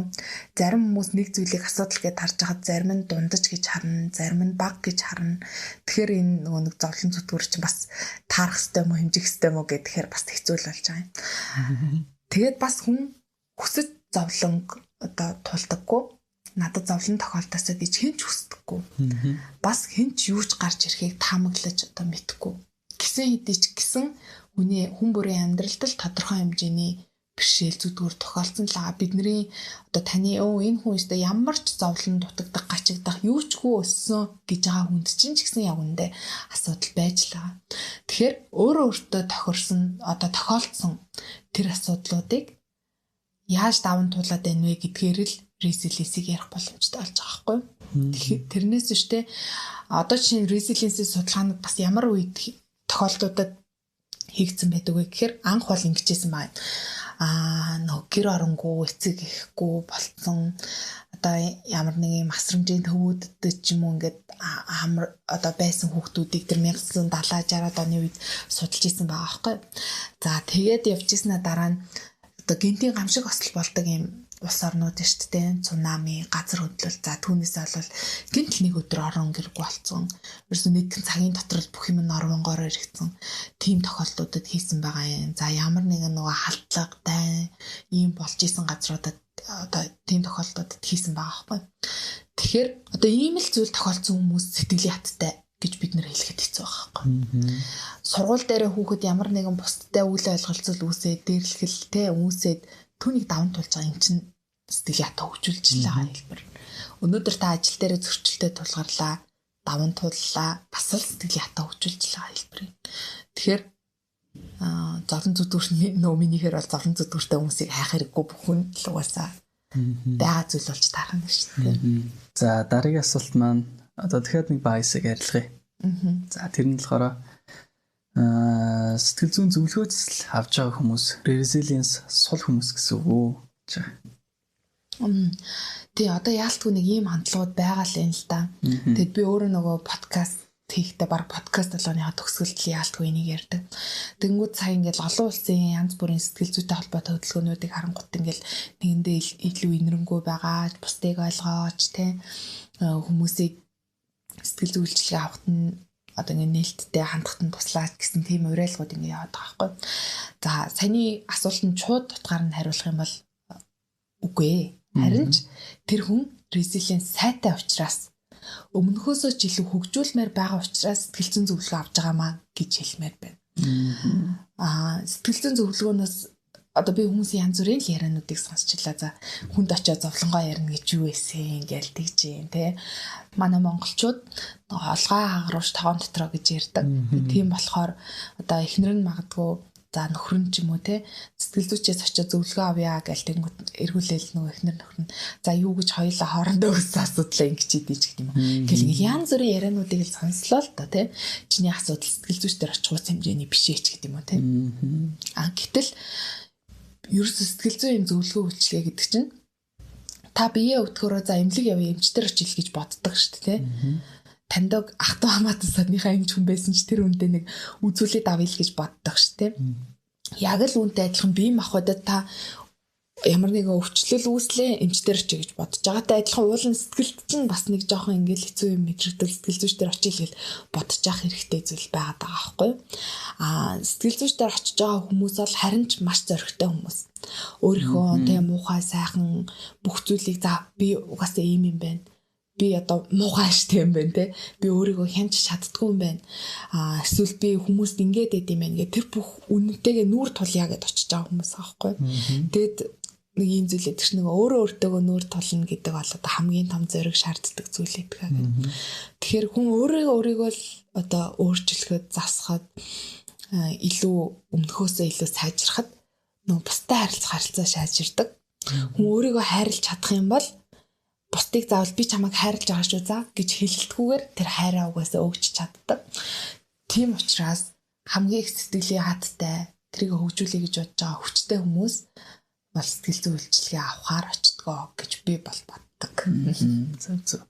B: Зарим хүмүүс нэг зүйлийг асуудал гэж харж байхад зарим нь дундаж гэж харна, зарим нь бага гэж харна. Тэгэхээр энэ нөгөө нэг зовлон зүтгүүр чинь бас таарах хэрэгтэй юм уу, хэмжих хэрэгтэй юм уу гэхээр бас хэцүү л болж байгаа юм. Тэгээд бас хүн хүсэж зовлонг одоо тулдаггүй. Надад зовлон тохиолдосоо гэж хэн ч хүсдэггүй. Бас хэн ч юу ч гарч ирэхийг таамаглаж одоо мэдэхгүй. Гисэн хэдий ч гэсэн хүний хүн бүрийн амьдралд л тодорхой хэмжээний бэрхшээл зүдгүүр тохиолдсон л байгаа. Бидний одоо таны энэ хүн өстө ямар ч зовлон дутагдах, гачигдах юу ч хүү өссөн гэж байгаа хүнд чинь ч гэсэн яг үндэ асуудал байж л байгаа. Тэгэхээр өөрөө өөртөө тохирсон, одоо тохиолдсон тэр асуудлуудыг яаж даван туулаад байна вэ гэдгээр л resilience-ийг ярих боломжтой болж байгаа байхгүй юу? Тэгэхээр тэрнээс биш те одоо чинь resilience-ийн судалгаанууд бас ямар үед тохиолдлуудад хийгдсэн байдаг вэ гэхээр анх бол ингэжсэн байна. Нөгөө гэр оронгүү, эцэг эхгүй болцсон, Одоо ямар нэг юм асрамжийн төвүүдэд ч юм уу ингээд амар одоо байсан хүүхдүүдийг тэр 1970 60-аад оны үед судалж исэн байгаа байхгүй. За тэгээд явж ирснээр дараа нь одоо гентийн гамшиг осол болдог юм улс орнууд шүү дээ. Цунами, газар хөдлөл. За түүнээсээ бол гинт л нэг өдөр орон гэргүй болцсон. Ерөөсөө нэг цагийн дотор л бүх юм нь орвонгоор эргэцэн. Тийм тохиолдлуудад хийсэн байгаа юм. За ямар нэгэн нөгөө халдлага, дайн ийм болж исэн газруудад одоо тийм тохиолдлуудад хийсэн байгаа байхгүй. Тэгэхээр одоо ийм л зүйл тохиолдсон хүмүүс сэтгэлийн хаттай гэж бид нэр хэлэхэд хэцүү байгаа байхгүй. Сургууль дээр хүүхэд ямар нэгэн бусдтай үйл ойлголцол үүсээд дээрлэхэл те үүсээд түүнийг даван туулж байгаа юм чинь сэтгэлийн хатаа хөгжүүлж л байгаа хэлбэр. Өнөөдөр та ажил дээр зөрчилтэй тулгарлаа, даван тууллаа, бас л сэтгэлийн хатаа хөгжүүлж л байгаа хэлбэр. Тэгэхээр зовлон зүдгүүр нөө минийхээр бол зовлон зүдгүүртэй хүмүүсийг хайх хэрэггүй бүх хүн л угаасаа байгаа зүйл болж таарна шүү дээ.
A: За дараагийн асуулт маань одоо дахиад нэг bias-ыг арилгая. За тэр нь болохоор сэтгэл зүйн зөвлөгөөц авч байгаа хүмүүс resilience сул хүмүүс гэсэн үг үү гэж.
B: Тий одоо яалтгүй нэг ийм хандлагууд байгаа л юм л да. Тэгэд би өөрөө нөгөө подкаст хийхдээ баг подкаст болгоныхаа төгсгөлд л яалтгүй энийг ярьдаг. Тэнгүүд сая ингээл олон улсын янз бүрийн сэтгэл зүйтэй холбоотой хөдөлгөөнүүдийг харангуут ингээл нэгэндээ илүү инэрэнгүй байгаа, бусдыг ойлгооч тэ хүмүүсийг сэтгэл зүйн үйлчилгээ авахт нь одоо ингээ нээлттэй хандахт нь туслаач гэсэн тийм уриалгууд ингээ яваад байгаа байхгүй. За саяны асуултанд шууд утгаар нь хариулах юм бол үгүй ээ. Харин ч тэр хүн resilience сайтай учраас өмнөхөөсөө ч илүү хөгжүүлмээр байгаа учраас сэтгэл зүйн зөвлөгөө авч байгаа маа гэж хэлмээр байна. Сэтгэл зүйн зөвлөгөөнөөс одоо би хүмүүсийн янз бүрийн л яриануудыг сонсчлаа. За хүнд очиод зовлонгоо ярина гэж юу эсэн ингээл тэгж юм те. Манай монголчууд олгой хагаруулж тогоон дотроо гэж ярьдаг. Тийм болохоор одоо эхнэр нь магадгүй за нөхөр нь ч юм уу те сэтгэл зүйчээс очиод зөвлөгөө авъя гэж тэнгүүт эргүүлээл нөгөө эхнэр нөхөр нь за юу гэж хоёулаа хоорондоо өссөн асуудлаа ингэж ийдэж гэх юм уу. Гэл ингээл янз бүрийн яриануудыг л сонслоо л доо те. Чиний асуудал сэтгэл зүйч дээр очих ууц хэмжээний биш ээ ч гэдэг юм уу те. А гэтэл ерөөсөө сэтгэл зүйн юм зөвлөгөө үйлчилгээ гэдэг чинь та биеэ өвдгөрөө за эмнэлэг явъя эмчтэр очил гэж боддог шүү дээ те. Таньдаг ах トゥ хамаатан садныхаа эмч хүн байсан ч тэр хүнтэй нэг үзүүлээд авъя л гэж боддог шүү дээ. Яг л үүнтэй адилхан бие махбодод та ямар нэгэн өвчлөл үүслээ эмчтэр очие гэж бодож байгаатай адилхан уулын сэтгэлд чинь бас нэг жоохон ингээл хэцүү юм мэдрэгдэл сэтгэл зүйч дээр очие л гэж бодож явах хэрэгтэй зүйл байгаад байгаа байхгүй юу? Сэтгэл зүйч дээр очиж байгаа хүмүүс бол харин ч маш зоригтой хүмүүс. Өөрийнхөө тэ муухай сайхан бүх зүйлийг за би угаасаа ийм юм байна. Би одоо муухай штэ юм байна те. Би өөрийгөө хянч чаддгүй юм байна. Эсвэл би хүмүүст ингээд байд юм байна гэх тэр бүх үнэнтэйгээ нүүр тулъя гэд очиж байгаа хүмүүс аахгүй. Тэгэд нэг ийм зүйл гэдэг чинь нэг өөрөө өөртөөгөө нүүр тулна гэдэг бол одоо хамгийн том зориг шаарддаг зүйл гэдэг гэх. Тэгэхээр хүн өөрийгөө өөрийгөө л одоо өөрчлөхөд засахад илүү өмнөхөөсөө илүү сайжрахад нөгөө бусдад харилцах харилцаа сайжирдаг. Хүн өөрийгөө хайрлаж чадах юм бол бусдыг заавал би чамайг хайрлаж байгаа шүү за гэж хэлэлтгүүгээр тэр хайраа угаасаа өгч чаддаг. Тийм учраас хамгийн их сэтгэлийн хаттай тэрийг хөгжүүлэе гэж бодож байгаа хүчтэй хүмүүс бол сэтгэл зүйн үйлчилгээ авахаар очдгоо гэж би бол боддог.
A: Зөв зөв.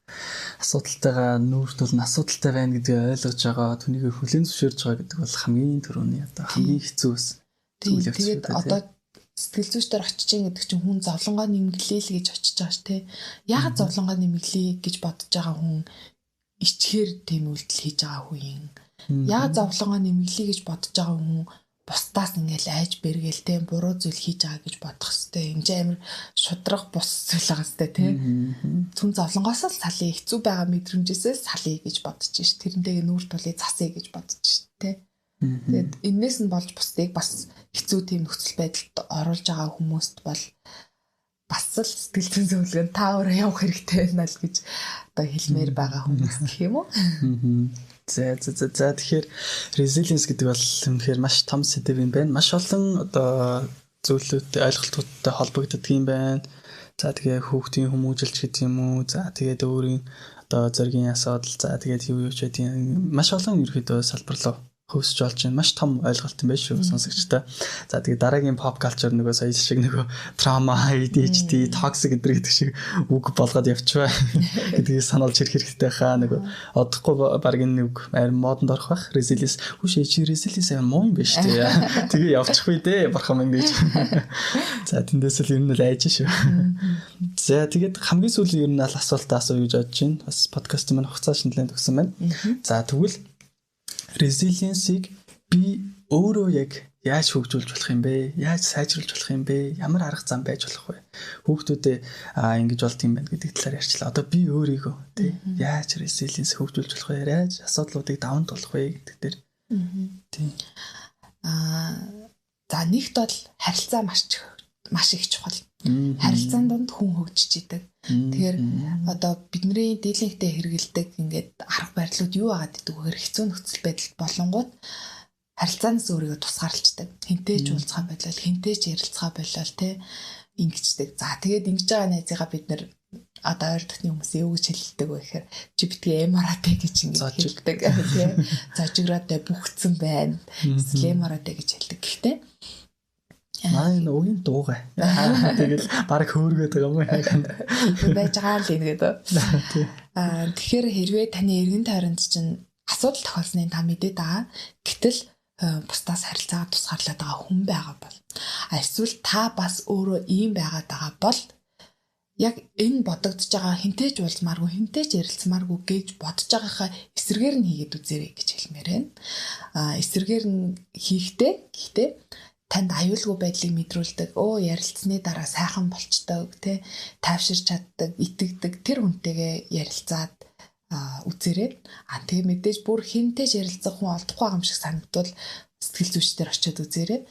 A: Асуудалтайгаа нүүр тулна асуудалтай байна гэдгийг ойлгож байгаа, түүнийг хүлээн зөвшөөрж байгаа гэдэг бол хамгийн түрүүний одоо хамгийн хэцүү бас
B: зүйл явц. Тэгээд одоо сэтгэл зүйчдэр очиж гин гэдэг чинь хүн зовлонгоо нэмгэлээ л гэж очиж байгаа ш тэ. Яагаад зовлонгоо нэмгэлээ гэж бодож байгаа хүн ичгээр тийм үйлдэл хийж байгаа хүн юм. Яагаад зовлонгоо нэмгэлээ гэж бодож байгаа хүн бусдаас ингээл айж бэргээл тэ буруу зүйл хийж байгаа гэж бодох хэвээр. Энэ чинь амар шудраг бус зүйл байгаа хэвээр тэ. Түн зовлонгоос л салъя, хэцүү байгаа мэдрэмжээсээ салъя гэж бодож ш. Тэрнтэйгээ нүүр тулыг засъя гэж бодож ш тэ. Тэгээд энээс нь болж бусдыг бас хэцүү тийм нөхцөл байдалд оруулж байгаа хүмүүст бол бас л сэтгэл зүйн зөвлөгөөнд та өөрөө явах хэрэгтэй байна л гэж одоо хэлмээр байгаа хүмүүс гэх юм уу?
A: За за за за тэгэхээр resilience гэдэг бол үнэхээр маш том сэдэв юм байна. Маш олон одоо зүйлүүдтэй ойлголтуудтай холбогддог юм байна. За тэгээ хүүхдийн хүмүүжилч гэдэг юм уу? За тэгээд өөрийн одоо зоригийн асуудал, за тэгээд юу юу ч гэдэг маш олон ерөөхдөө салбар руу хөөсч болж байна. Маш том ойлголт юм байна шүү сонсогчтой. За тэгээ дараагийн pop culture нөгөө сая шиг нөгөө trauma, ADHD, toxic гэдэг шиг үг болгоод явчихваа гэдгийг сануулж ирэх хэрэгтэй хаа. Нөгөө одохгүй баг энэ үг амар модонд орох байх. Resilience. Хүүш чи resilience амар муу юм байна шүү дээ. Тэгээ явчихгүй дээ бурхан минь гэж. За тэндээс л ер нь л айж шүү. За тэгээд хамгийн сүүлийн ер нь аль асуултаа асууя гэж бодож байна. Бас подкаст маань хугацаа шинэлэн төгсөн байна. За тэгвэл resilience-ийг би өөрөө яг яаж хөгжүүлж болох юм бэ? Яаж сайжруулж болох юм бэ? Ямар арга зам байж болох вэ? Хүүхдүүдээ ингэж болд юм байна гэдэг талаар ярьчлаа. Одоо би өөрийгөө тий яаж resilience хөгжүүлж болох вэ? Яаж асуудлуудыг даван туулах вэ гэдэг дээр.
B: Тий. За нэгт бол харилцаа маш их чухал. Харилцаан дунд хүн хөгжиж идэг. Тэгэхээр одоо бидний дийлэнхтэй хэрэгэлдэг ингээд арга барилууд юу байгаад идэг вэхээр хэцүү нөхцөл байдал болонгууд харилцаанаас өөрийгөө тусгаарлцдаг. Хинтээ ч уулзгаа болол, хинтээ ч ярилцгаа болол те ингэждэг. За тэгээд ингэж байгаа найзыгаа бид нэр одоо ойр дотны хүмүүс юу гэж хэлдэг вэ гэхээр чи битгий эмараатай гэж ингэж хэлдэг тий. Зожигроотой бүхцэн байна. Эсвэл эмараатай гэж хэлдэг. Гэхдээ
A: Манай энэ угийн дуугай. Тэгэл баг хөөргөөд байгаа юм
B: уу? Байж байгаа л энэ гэдэг. Тэгэхээр хэрвээ таны эргэн тойронд чинь асуудал тохиолсныг та мэдээд байгаа. Гэтэл бусдаас харилцаагаа тусгаарлаад байгаа хүн байгаа бол эсвэл та бас өөрөө ийм байгаад байгаа бол яг энэ бодогдож байгаа хинтээ ч уулзмааргүй хинтээ ч ярилцмааргүй гэж бодож байгаахаа эсрэгээр нь хийгээд үзээрэй гэж хэлмээр байна. Эсрэгээр нь хийхдээ гэхдээ танд аюулгүй байдлыг мэдрүүлдэг, ярилцсны дараа сайхан болчдөг, тэ тайвширч чаддаг, итгэдэг тэр хүнтэйгээ ярилцаад үзээрэй. Тэгээ мэдээж бүр хинтээ ч ярилцах хүн олдохгүй байгаа юм шиг санагдвал сэтгэл зүйчдэр очиод үзээрэй.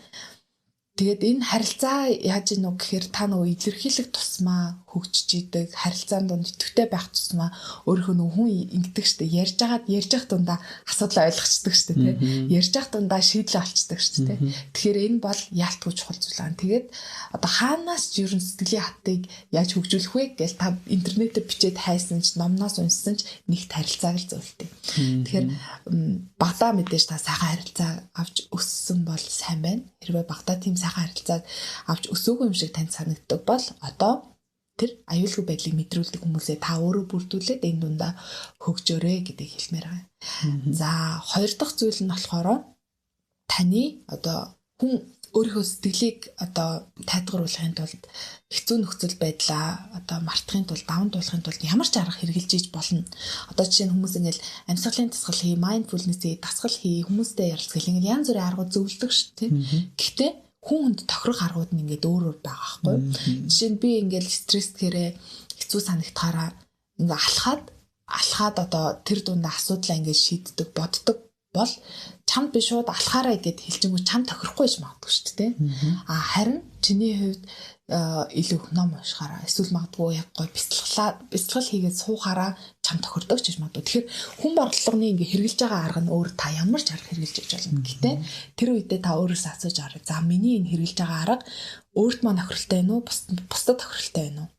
B: Тэгээд энэ харилцаа яаж ийн үү гэхээр та нөгөө илэрхийлэх тусмаа хөгжиж идэг, харилцаан дунд идэвхтэй байх тусмаа өөрийнхөө нөгөө хүн ингэдэг штэ, ярьж байгаад ярьж явах дундаа асуудлаа ойлгочдөг штэ тий. Ярьж явах дундаа шийдлээ олчдөг штэ тий. Тэгэхээр энэ бол яалтгүй чухал зүйл аа. Тэгээд одоо хаанаас ч ер нь сэтгэлийн хаттыг яаж хөгжүүлэх вэ гэж та интернетээр бичээд хайсан ч номноос уншсан ч нэгт харилцааг л зөвлөдөг. Тэгэхээр багадаа мэдээж та сайхан харилцаа авч өссөн бол сайн байна. Хэрвээ багадаа тийм сайхан харилцааг авч өсөөгүй юм шиг танд санагддаг бол одоо тэр аюулгүй байдлыг мэдрүүлдэг хүмүүсээ та өөрөө бүрдүүлээд энэ дундаа хөгжөөрэй гэдгийг хэлмээр байгаа. За хоёр дахь зүйл нь болохоор таны одоо хүн өөрийнхөө сэтгэлийг одоо тайлгаруулахын тулд хэцүү нөхцөл байдлаа одоо мартахын тулд даван туулахын тулд ямар ч арга хэрэгжилж ийж болно. Одоо жишээ нь хүмүүс ингээл амьсгалын дасгал хий, mindfulness хий, дасгал хий, хүмүүстэй ярилцгал ингээл янз бүрийн аргууд зөвлөдөг шүү дээ. Гэхдээ хүн хүнд тохирох аргууд нь ингээд өөр өөр байгаа байхгүй. Жишээ нь би ингээл стресстгээрээ хэцүү санагдахаараа ингээ алхаад одоо тэр дундаа асуудлаа ингээд шийддэг, боддог бол чамд би шууд алхаарай гэд хэлчихэнгүү чам тохирохгүй гэж магадгүй шүү дээ. А харин чиний хувьд илүү их ном уншихаараа эсвэл магадгүй яг гой бяцлал хийгээд суухаараа чам тохирдог ч гэж магадгүй. Тэгэхээр хүн борлогоны ингээ хэрэгжилж байгаа арга нь өөр, та ямар ч арга хэрэгжилж яж болно. Гэтэ тэр үедээ та өөрөөсөө асууж аваа. За миний энэ хэрэгжилж байгаа арга өөрт маань тохиролтой байна уу? Бусдад тохиролтой байна уу?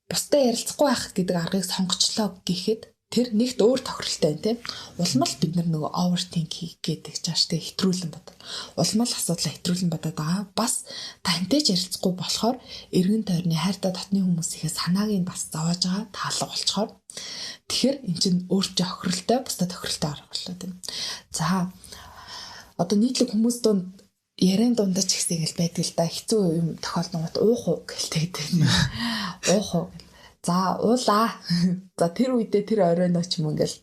B: Бусдад ярилцахгүй байх гэдэг аргыг сонгочлоо гэхэд тэр нэгт өөр тохиролтой байна тийм. Улам л бид нөгөө overthink хийх гэдэг чааш тийм хэтрүүлэн бодод. Улам л асуудлаа хэтрүүлэн бодоод байгаа. Бас та хэнтэй ч ярилцахгүй болохоор эргэн тойрны хайртай дотны хүмүүсийнхээ санааг нь бас зовоож байгаа таалга болчхоор. Тэгэхээр эн чинь өөр чи тохиролтой, бусдад тохиролтой арга боллоо тийм. За одоо нийтлэг хүмүүс дунд яриан дундаа ч ихсэн ингээл байдаг л да. Хэцүү юм тохиолдонгууд уух уу гэлтэй гэдэг. Уух уу. За уулаа. За тэр үедээ тэр оройноо ч юм ингээл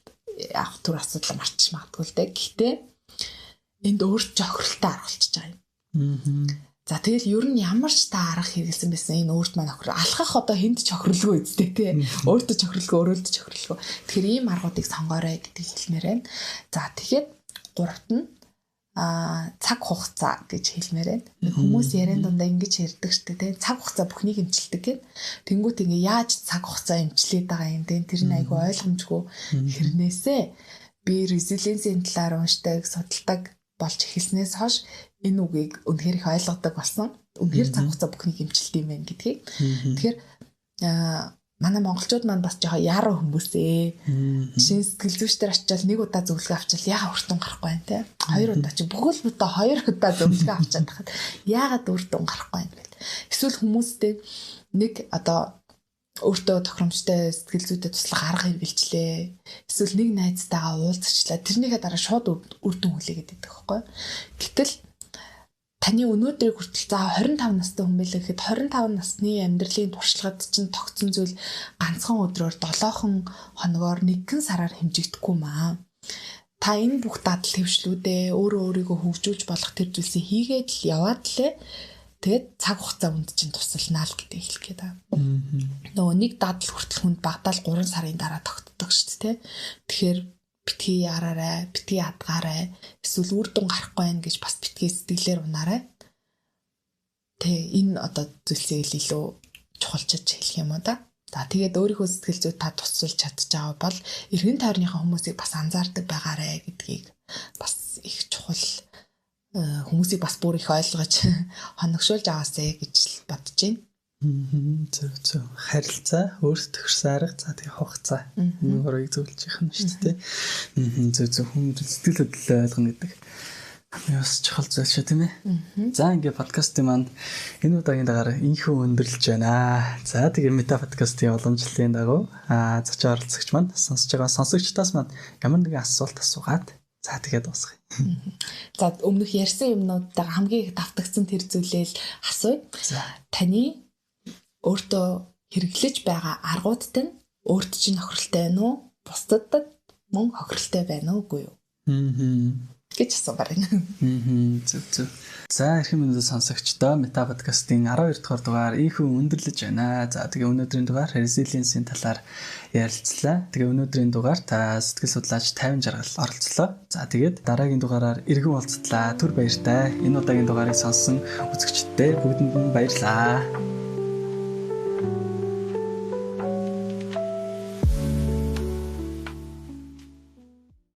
B: яг түр асуудал марчиж магадгүй л дээ. Гэхдээ энд өөр ч охиролтой арга болчихж байгаа юм. За тэгэл ер нь ямар ч та арга хэрэгэлсэн байсан энэ өөрт маань охирол. Алхах одоо хүнд ч охиролгүй үстэй тий. Өөртөө ч охиролгүй, өөрөөлдөө ч охиролгүй. Тэгэхээр ийм аргуудыг сонгоорой гэдгийг хэлмээр байна. За тэгэхэд гуравт нь цаг хугацаа гэж хэлмээр байна. Хүмүүс яриан дундаа ингэж ярьдаг штэ тий. Цаг хугацаа бүхнийг эмчилдэг гэд. Тэнгүүт ингээ яаж цаг хугацаа эмчлээд байгаа юм те. Тэр нь айгүй ойлгомжгүй хэрнээсээ би resilience-ийн талаар уншдаг, судалдаг болж эхэлснээс хойш энэ үгийг үнэхээр их ойлгодог болсон. Үнэхээр цаг хугацаа бүхнийг эмчилдэг юм байна гэдгийг. Тэгэхээр Манай монголчууд маань бас жоохон яруу хүмүүс ээ. Жишээ нь сэтгэл зүйчдэр очиад нэг удаа зөвлөгөө авчвал яагаад үр дүн гарахгүй байна те. Хоёр удаа чи бүхэл бүтэн хоёр удаа зөвлөгөө авчаад тахад яагаад үр дүн гарахгүй байна гэл. Эсвэл хүмүүстэй нэг одоо өөртөө тохиромжтой сэтгэл зүйтэй туслах арга хэрэгжилжлээ. Эсвэл нэг найзтайгаа уулзчлаа. Тэрнийхээ дараа шууд үр дүн хүлээгээд идэх байхгүй. Гэтэл таны өнөөдрийг хүртэл за 25 настай хүн байлаа гэхэд 25 насны амьдралын туршлагад чинь тогтсон зүйл ганцхан өдрөөр 7 хоногоор нэгэн сараар хэмжигдэхгүй маа. Та энэ бүх дадал хөвшлүүдээ өөрөө өөрийгөө хөгжүүлж болох тэр зүйлсийг хийгээд л яваад лээ. Тэгээд цаг хугацаа үнд чинь тусалнаа л гэдэг хэлэх гээд байгаа. Нөгөө нэг дадал хүртэл хүнд багтаал 3 сарын дараа тогтдог шүү дээ. Тэгэхээр битгий яраарай, битгий хадгаарай, эсвэл үр дүн гарахгүй байх гэж бас битгий сэтгэлээр унаарай. Тэ энэ одоо зүйлсийг л илүү чухалчилж хэлэх юм уу да. За тэгээд өөрийнхөө сэтгэл зүйд та тусалж чадж байгаа бол эргэн тойрныхаа хүмүүсийг бас анзаардаг байгаарэ гэдгийг бас их чухал, хүмүүсийг бас бүр их ойлгож хоногшуулж аваасай гэж бодож байна.
A: Зөв зөв. Харилцаа, өөрт тохирсон арга, за тэгээ хугацаа. Энэ гурвыг зөвлөж явах нь шүү дээ. Зөв зөв. Хүн сэтгэл хөдлөлөө ойлгоно гэдэг хамгийн бас чухал зүйл шүү, тийм ээ. За ингээ подкастын маань энэ удаагийн дагаар инхүү өндөрлөж байна. За тэгээ мета подкастын уламжлалын дагуу зочин оролцогч маань сонсож байгаа сонсогчдоос маань ямар нэгэн асуулт асуугаад за тэгээд дуусгая.
B: За өмнөх ярьсан юмнуудтайгаа хамгийн их давтагдсан тэр зүйлээ л асууя. Таны өөртөө хэрэглэж байгаа аргуудт нь өөрт чинь хохиролтой байна уу? Бусдад мөн хохиролтой байна уугүй юу? Гэж асуумаар байна.
A: Зөв зөв. За эрхэм мэндийн сонсогчдоо Мета подкастын 12 дугаар дугаар ийхүү өндөрлөж байна. За тэгээ өнөөдрийн дугаар resilience-ийн талаар ярилцлаа. Тэгээ өнөөдрийн дугаар та сэтгэл судлаач 50 жаргал оролцлоо. За тэгээд дараагийн дугаараар иргэн уулзтлаа. Түр баяртай. Энэ удаагийн дугаарыг сонссон үзэгчдээ бүгдэнд нь баярлалаа.